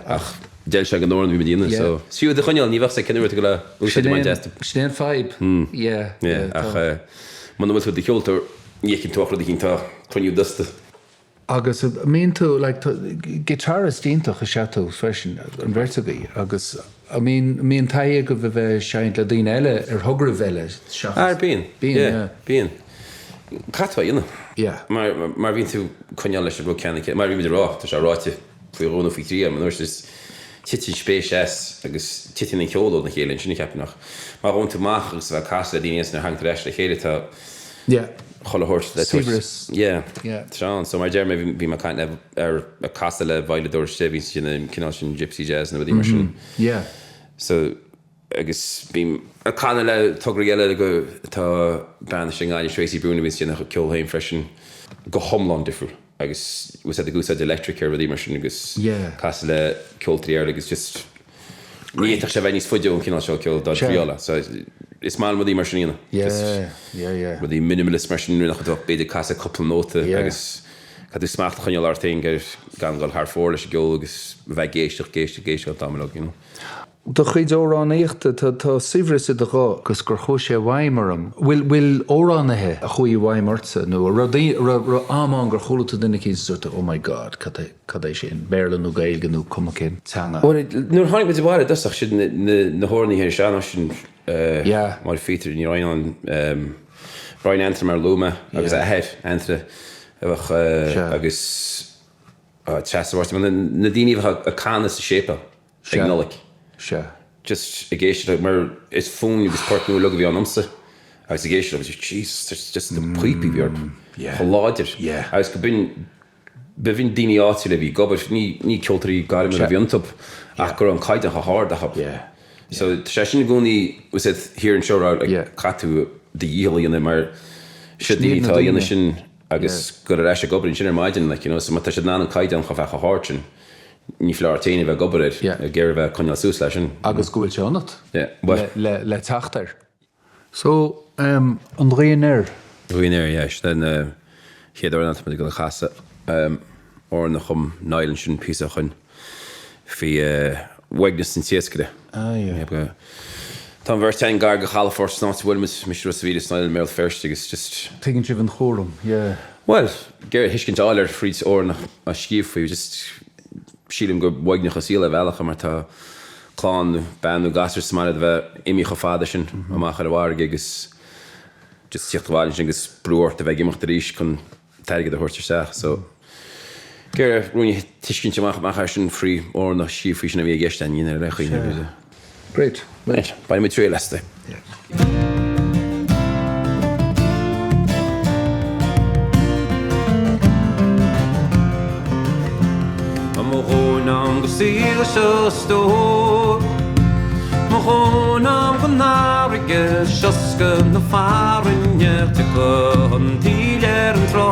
Ach d'fheil sé don amhrán a bhí muid a dhéanamh so is fiú iad a choinneáil, ní bheadh 's a'd cén uair atá tú le úsáid a bhaint astu. Sin é an fadhb. Yeah. Ach muna bhfuil tú i do cheoltóir, ní fheiceann tú ach rud eicínt atá ag cruinniú dusta. Agus an mbíonn tú, like, guitarist iontach is ea tú freisin, an bheirt agaibh, agus an mbíonn, an mbíonn taithí agaibh a bheith ag seinnt le daoine eile ar thograí eile seachas. Ah, bíonn. Bíonn, yeah. Bíonn. Caithfidh tú a dhéanamh. Yeah. Mar, mar bíonn tú ag coinneáil leis an rud ceanna céanna, mar a bhí muid a rá, tá sé ráite faoi dhó nó faoi thrí agam anois, is titeann spéis as agus titeann an ceol óna chéile ansin, cheapfainn, ach má ghabhann tú amach agus a bheith ag casadh le daoine is nuair a thagann tú ar ais le chéile tá, Yeah. chuile shórt le tabhairt. Saibhreas. Yeah. Yeah. Tá sé ann. So mar a deir mé, bhí mé ag caint le, ar, ag casadh le veidhleadóir istigh, bhí siad ag déanamh an cineál sin gypsy jazz nó rudaí mar sin. Yeah. So, agus bím ag canadh le tograí eile go, tá bean istigh i nGaillimh, Tracy Bruen, a bhíonns ag déanamh a ceol féin freisin, go hiomlán difriúil agus bhfuil siad ag úsáid electric ar rudaí mar sin agus Yeah. casadh le ceoltóirí eile agus just, Ní fhéadfadh sé bheith níos faide ón chineál seo ceoil dá dtriáil é. So is maith liom rudaí mar sin a dhéanamh. Just Yeah, yeah, yeah. rudaí minimalist mar sin nach bhfuil b'fhéidir casadh cúpla nóta Yeah. agus caithfidh tú smacht a choinneáil ort féin gur gan dul thar fóir leis an gceol agus bheith ag éisteacht, ag éisteacht, ag éisteacht an t-am uilig, you know. Do chuid amhránaíochta, tá tá saibhreas i do ghuth agus gur chuaigh sé i bhfeidhm orm. Bhfuil bhfuil amhránaithe a chuaigh i bhfeidhm ortsa nó a raibh daoine a raibh raibh am ann gur chuala tú duine eicínt is dúirt tú oh my God cad é Cad é sin? Béarla nó Gaeilge nó cuma cén teanga? Bhuel, nuair a tháinig muid abhaile i dtosach, siad na hamhránaithe ar sean-nós sin, Yeah. Máire Phíotair Ní Raghanáin, Brian Anthony mar a luaigh mé, agus a athair, Anthony, a bheadh, Sea. agus Treasa Mháirtín, na daoine a bheadh ag canadh sa séipéal ag Sea. Nollaig. Sea. Just ag éisteacht, mar is fonn agus port nua uilig a bhí ann domsa, agus ag éisteacht agus Jesus, just na píopaí a bhí orthu, Yeah. chomh láidir. Yeah. Agus go binn, B'in daoine áitiúla a bhí ag obair, ní ceoltóirí gairmiúla a bhí iontu ach go raibh an caighdeán chomh hard acu. So tá sé sin i gcónaí, was it thiar anseo a raibh, like, caithfidh tú do dhícheall a dhéanamh mar siad daoine atá a dhéanamh sin agus dul ar ais ag obair ansin ar maidin, like, you know, so má tá siad in ann an caighdeán chomh bheith chomh hard sin, ní foláir ort féin a bheith ag obair air, ag iarraidh a bheith ag coinneáil suas leis sin. Agus go bhfuil sé ionat le teacht air. So, an Ghaoth Anoir. Gaoth Anoir, yeah. Sin an chéad amhrán atá muid ag dul a chasadh. Amhrán a chum Niall ansin píosa ó shoin faoi uaigneas an tsiascaire. Ah, yeah. Tá an bheirt againn gar do chalafort san áit a bhfuil muid, mise i Ros a' Mhíl is Niall i mBéal Feirste agus just. Tuigeann sibh an chúram, yeah. Bhuel, ag iarraidh tuiscint a fháil air fríd amhrán a scríobh faoi, just sílim gur uaigneach an saol ar bhealach mar tá clann nó bean nó gasúr sa mbaile do bheith imithe chomh fada sin amach ar an bhfarraige agus just tíocht abhaile ansin agus brú ort a bheith ag imeacht arís chun t-airgead a thabhairt isteach so. Ag iarraidh ruainne a tuiscint amach amach as sin faoi amhrán a scríobh faoi sin a bhí i gceist againn ar aon chaoi. Great. Right, bainfidh muid triail as. Tá mo dhóthain a'm go saol seo a stór Mo dhóthain a'm gon fharraige sioscadh na fearthainne Tiocfaidh an taoille ar an trá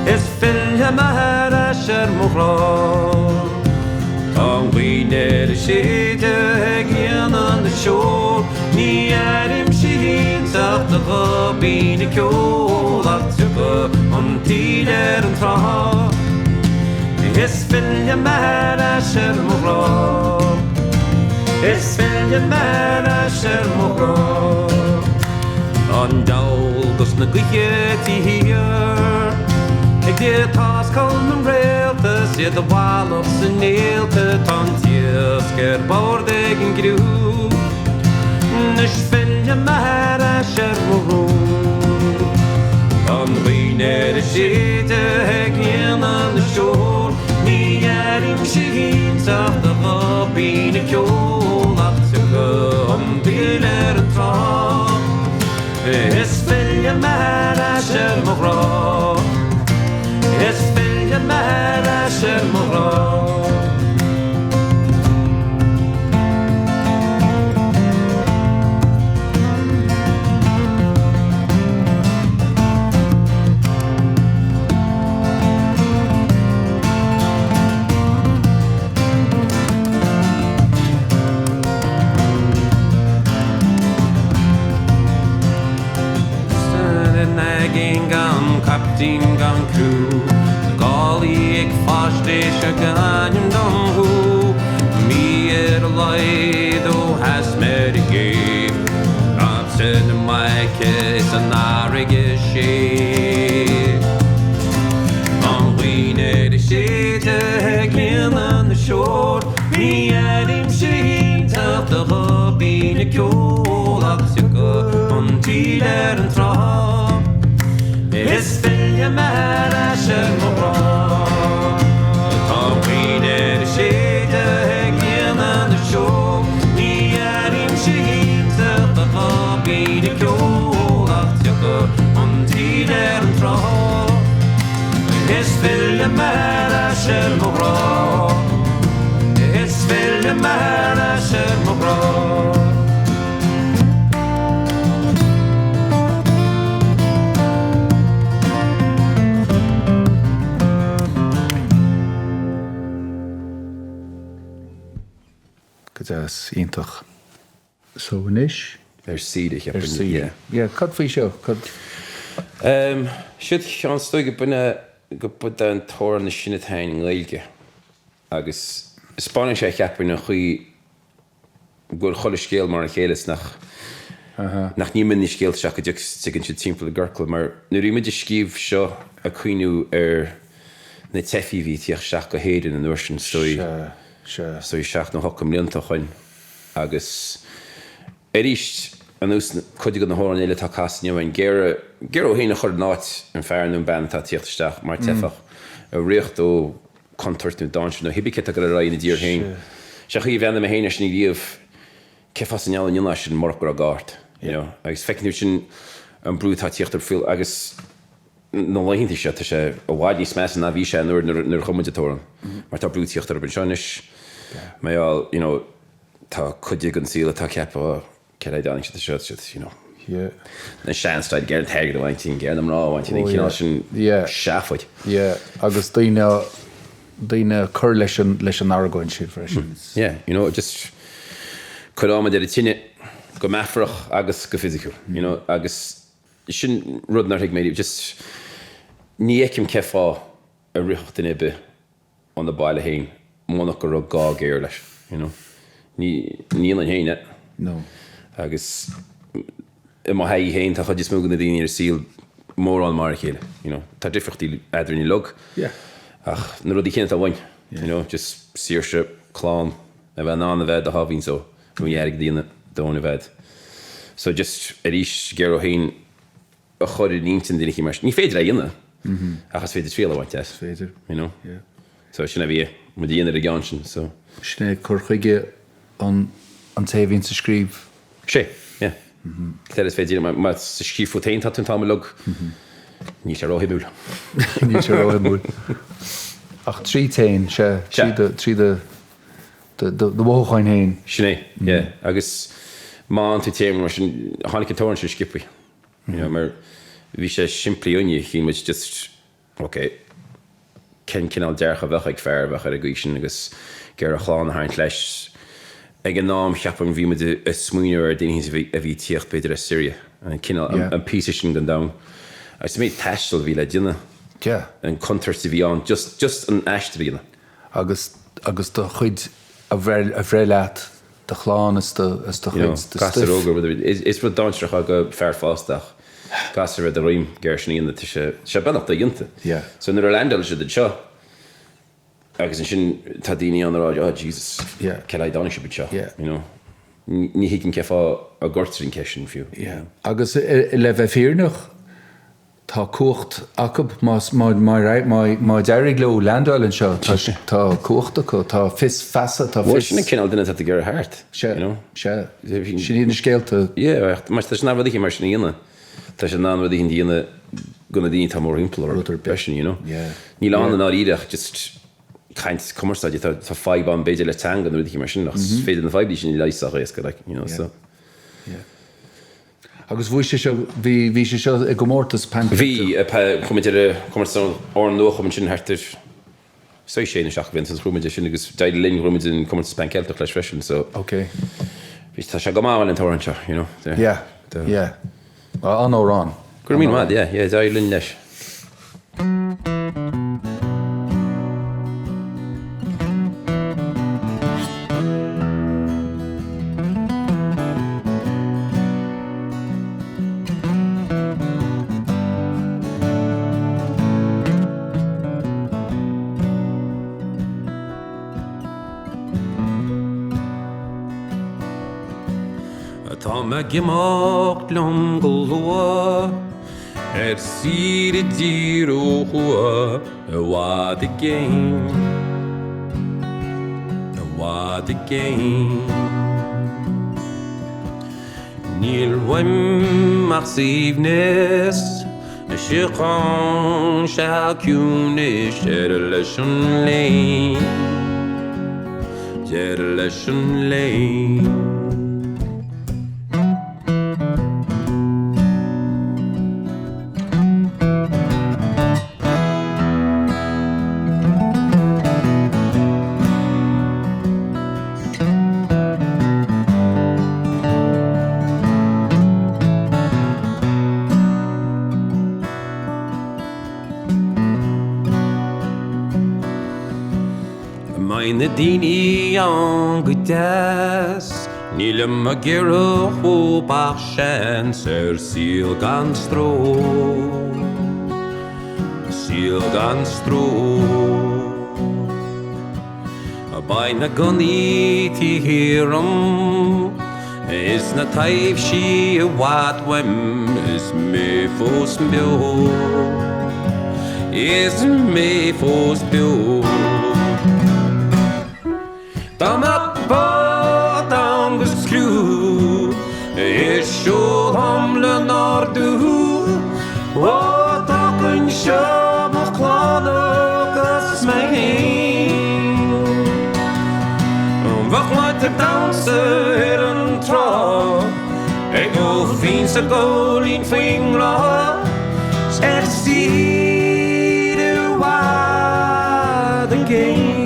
Is fillfidh mé ar ais ar mo ghrá. Tá an ghaoth ag séideadh ag líonadh na seol, Ní airímse iontach do ghob ag ceol Ach tiocfaidh an taoille ar an trá Is fillfidh mé ar ais ar mo ghrá Is fillfidh mé ar ais ar mo ghrá An diabhal dos na gaoithe thiar Ag táscáil na réalta 's iad i bhfalach sna néalta Tá an t-iasc ar bord ag an gcriú Anois fillfidh mé ar ais ar mo rún Tá an ghaoth ag séideadh ag líonadh na seol Ní airímse iontach do ghob ag ceol Ach tiocfaidh an taoille ar an trá Is fillfidh mé ar ais ar mo ghrá Is fillfidh mé ar ais ar mo ghrá. San aigéan gan caiptín gan criú, Na gálaí ag faisnéis a gc'ainm dom thú, Mí ar a laghad ó theas Meiriceá, Raibhse na maice is an fharraige séimh. An ghaoth ag séideadh ag líonadh na seol, Ní airímse iontach do ghob ag ceol Ach tiocfaidh an taoille ar an trá Is fillfidh mé ar ais ar mo ghrá Tá an ghaoth ag séideadh ag líonadh na seol Ní airímse iontach do ghob ag ceol Ach tiocfaidh an taoille ar an trá Is fillfidh mé ar ais ar mo ghrá Is fillfidh mé ar ais ar mo ghrá. Go deas, iontach. So anois? Ar saoire, cheapfainn. Ar saoire. Yeah. Cad faoi seo? Cad. Siod ceann is dóigh go b'in go b'in an t-amhrán is sine atá i nGaeilge agus 'spáineann sé cheapfainn an chaoi go bhfuil chuile scéal mar a chéile is nach nach n-imíonn na scéalta seo go dtigeann siad timpeall i gciorcal mar nuair a bhí muid ag scríobh seo ag cuimhniú ar na teifigh a bhí ag tíocht isteach go hÉirinn an uair sin is dóigh is dóigh seacht nó hocht de mblianta ó shoin. Agus arís, ar nós cuid de na hamhráin eile atá casta inniu againn, ag iarraidh, ag iarraidh thú féin a chur in áit an fear nó an bean atá ag tíocht isteach mar teifeach, ag ritheacht ó contúirt nó dainséar nó cibé céard atá ag dul ar aghaidh ina dtír féin. Sé an chaoi a bhreathnaigh mé féin air sin riamh, cén fáth sa ndiabhal a ndéanfá sin murach go raibh gá ort, you know? Agus feiceann tú sin an brú atá ag tíocht ar fuil agus na laethanta seo, tá sé i bhfad níos measa ná bhí sé an uair nuair a chum muid an t-amhrán, mar tá brú ag tíocht orthu anseo anois, mar gheall, you know, tá cuid den saol atá ceaptha, céard é a dtáinig siad anseo, siad, you know, na sean-style, ag iarraidh an t-airgead a bhaint, ag iarraidh na mná a bhaint, an cineál sin seafóid. Yeah, agus daoine, daoine ag cur leis an, leis an argóint sin freisin. Yeah, you know, just cuir adhmad ar an tine, go meafarach agus go fisiciúil, you know, agus Sin rud nár thuig mé riamh. Just ní fheicim cé fáth a rithfeadh duine ar bith óna baile féin munach go raibh gá géar leis, you know. Ní ní dhéanfainn féin é. No. Agus i mo thaithí féin tá chuid is mó de na daoine ar an saol mórán mar a chéile, you know. Tá difríochtaí eadrainn uilig. Yeah. Ach na rudaí céanna atá uainn, you know, just saoirse, clann, a bheith in ann a bheith i do sháimhín só. Ní airgead a dhéanamh domhan a bhead. So just arís ag iarraidh thú féin a chur in intinn duine eicínt mar sin. Ní féidir é a dhéanamh. Ach is féidir triail a bhaint as. Is féidir. You know? Yeah. So sin a bhí muid a dhéanamh ar an gceann sin, so. Sin é cur chuige an an té a bhíonns ag scríobh. Sé, yeah. Cad eile is féidir, má ag scríobh fút féin tá tú an t-am uilig, níl sé róshuimiúil. Níl sé róshuimiúil. Ach tríd féin, sea, trí do do mhothúcháin féin. Sin é, yeah. Agus má fhaigheann tú téama mar sin, tháinig an t-amhrán sin sciobtha, you know, mar bhí sé simplí dhúinne, chinn muid just, ok, cén cineál dearcadh a bheadh ag fear a bheadh ar an gcaoi sin agus ag iarraidh a chlann a tharraingt leis. Ag an am, cheapaim, bhí muid ag smaoineamh ar daoine a bhí a bhí ag tíocht b'fhéidir as Syria, an cineál, an píosa sin den domhan. Agus an méid taistil a bhí le déanamh, an contúirt a bhí ann, just, just an aistear a dhéanamh. Agus, agus do chuid a bhreith, a bhreith leat, do chlann is do, is do chuid, do stuif. Gasúr óg, rud ar bith. Is rud dainséarach é do fear fásta ach gasúr a bheith de dhroim géar sin a dhéanamh, tá sé, tá sé beagnach dodhéanta. So nuair a landáil siad anseo agus ansin tá daoine ann a rá oh Jesus, cén fháth a dtáinig sibh anseo, you know. Ní thuigim cén fáth a gcuirtear an ceist sin fiú. Agus le bheith fírinneach, Tá cumhacht acu, más, má, má d'éirigh leo landáil anseo, tá, tá cumhacht acu, tá fios feasa, tá fios. Bhuel, sin an cineál duine atá tú ag iarraidh thart, Sea, you know. sea. Sin iad na scéalta. Yeah, mar tá sé in ann rud éicint mar sin a dhéanamh, tá sé in ann rud éicint a dhéanamh do na daoine atá mórthimpeall orthu. Rud ar bith. Freisin, you know. Yeah. Níl ann i ndáiríre ach just caint, cumarsáid, tá, tá fadhb ann b'fhéidir le teanga nó rud éicint mar sin ach is féidir na fadhbanna sin a leigheas sách éasca, like, you know, so. Yeah. Agus bhuaigh sé seo, bhí, bhí sé seo i gcomórtas Pan Celtic. Bhí, chuaigh muid ar an chomórtas Amhrán Nuachumtha ansin thart ar saghas sé nó seacht mbliana ó shin, chuaigh muid ar sin agus d'éirigh linn, bhuaigh muid an comórtas Pan Celtic leis freisin so. Ok. Bhí, tá sé go maith an t-amhrán seo, you know. Yeah, yeah. An-amhrán. Go raibh míle maith, yeah, yeah, d'éirigh linn leis. Tá mé ag imeacht liom go luath. Ar saoire i dtír ó thuaidh i bhfad i gcéin, i bhfad i gcéin. Níl uaim ach suaimhneas, síocháin, seal ciúinis, deireadh leis an léim, deireadh leis an léim. Beidh na daoine ann go deas, nílim ag iarraidh uathu ach seans ar saol gan stró, saol gan stró. Beidh na gunnaí taobh thiar dhom is na taibhsí i bhfad uaim is mé fós beo, is mé fós beo. Dá mbeadh bád a'm 'gus criú is seolfainn le n-ardú Ó d'fhágfainn seo mo chlann agus mé fhéin Bheadh muid ag damhsa ar an trá Ag ól fíon 's ag góilín faoin ngrá Ar saoire i bhfad i gcéin.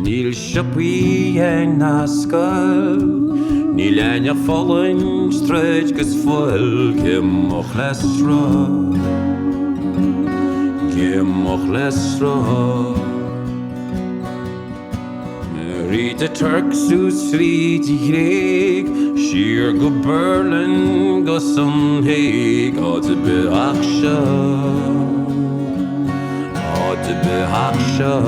Níl siopaí ar oscailt, níl. Beinn ag fulaingt troid 'gus fuil gidh mo chleas-ra, gidh mo chleas-ra. Thríd an Tuirc suas thríd an Ghréig, siar go Berlin 'gus an Hague, áit ar bith ach seo, áit ar bith ach seo.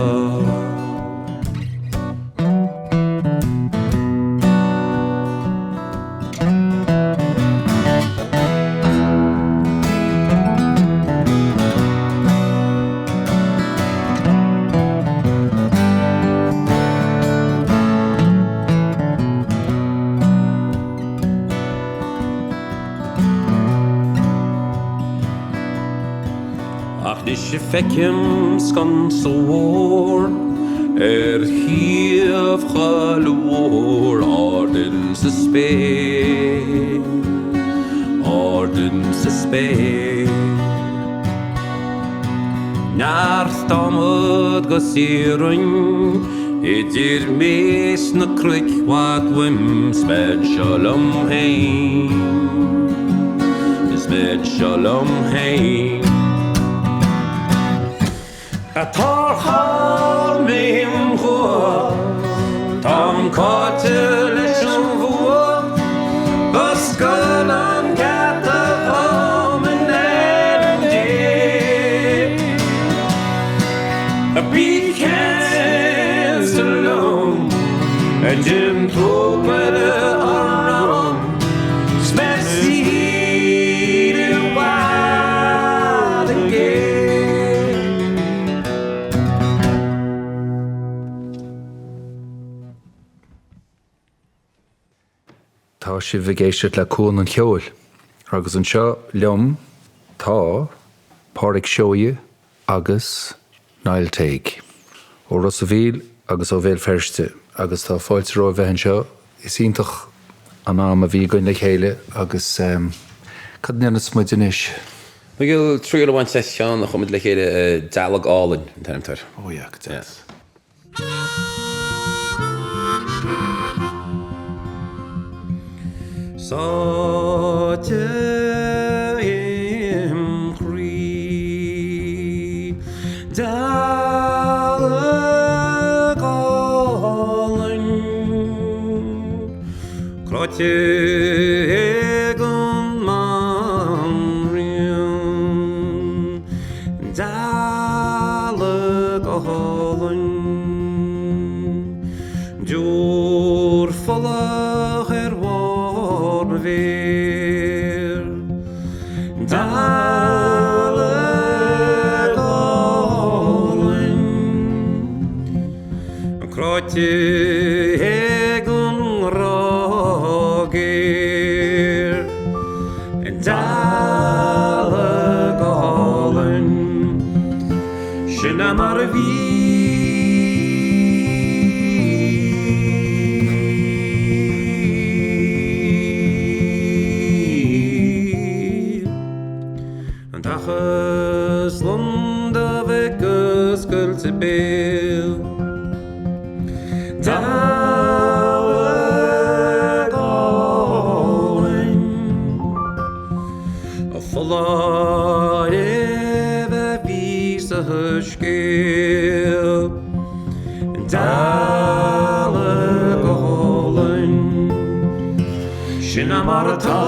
Ach 'nois feicim sconsa mhór ar thaobh choill mhór ard insa spéir, ard insa spéir. Neart adhmad 'gus iarainn idir mé 's na cnoic i bhfad uaim 's bead seo liom féin, is bead seo liom féin. Tar chall mé im chumha, táim caillte leis an bhfuath, oscail an geata dhom in ainm Dé. Bí ceansa liom, déan trócaire orm, 's beidh saoire i bhfad i gcéin. Tá sibh ag éisteacht le Cuan an Cheoil agus anseo liom tá Pádraic Seoighe agus Niall Tague ó Ros a' Mhíl agus ó Bhéal Feirste agus tá fáilte romhaibh bheith anseo. Is iontach an am a bhí againn le chéile agus cad a ndéanfas muid anois? Ag dul triail a bhaint as ceann a chum muid le chéile, Dealg Álainn an t-ainm atá air. Oh yeah, go deas. Sáite im chroí, dealg álainn, cráite ag an mbanríon, dealg álainn, deoir fola ar bharr mo mhéar, dealg álainn, cráite ag an ngrá géar, dealg álainn, sin é mar a bhí. An dtacas lom do bheith oscailte béil. Dealg álainn. Foláireamh a bhí sa scéal. Dealg álainn. Sin é mar atá.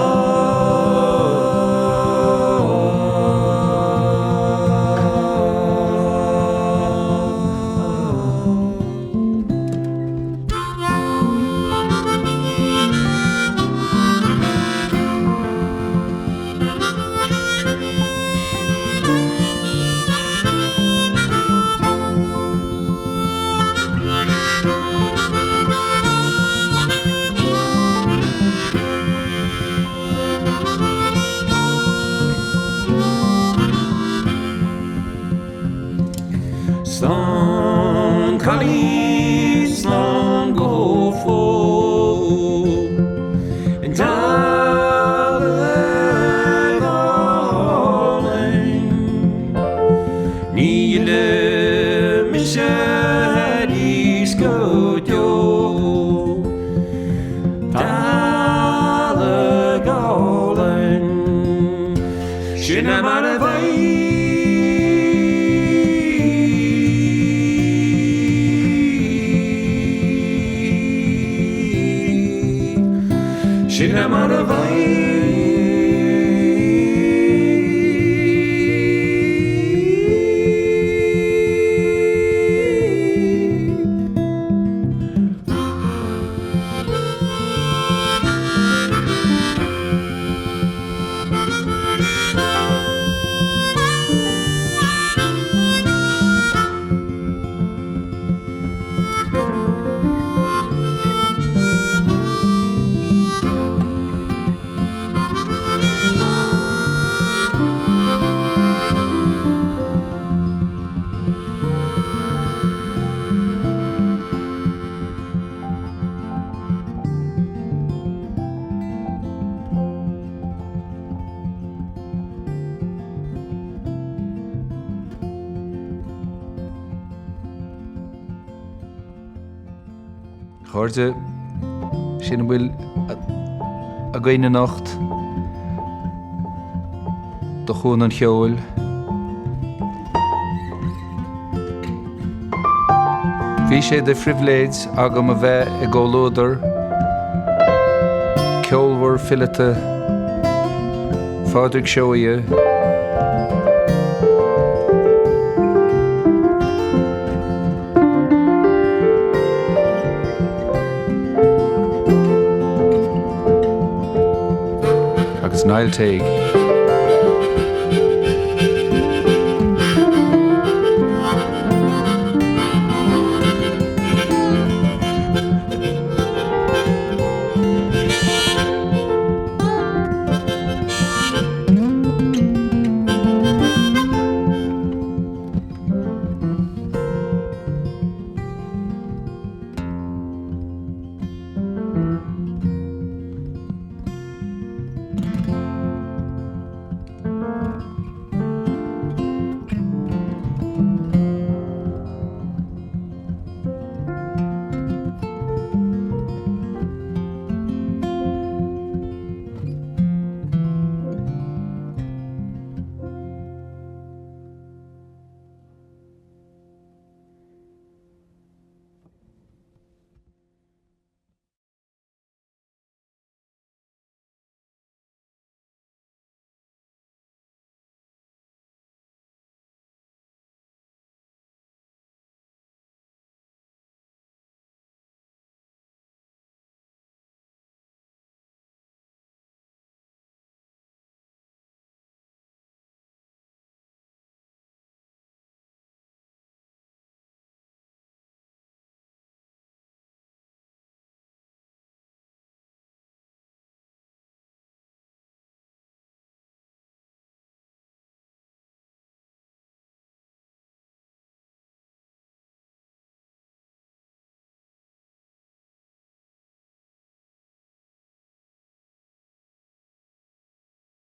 Slán cailín, slán go fóill. Dealg álainn. Ní fhillfidh mise arís go deo. Dealg. Sin é mar a bheidh. Sin é mar a bheidh. A chairde, sin a bhfuil againn anocht do Chuan an Cheoil. Bhí sé de phribhléid agam a bheith i gcomhluadar ceolmhar fileata Phádraig Seoighe, agus Niall Tague.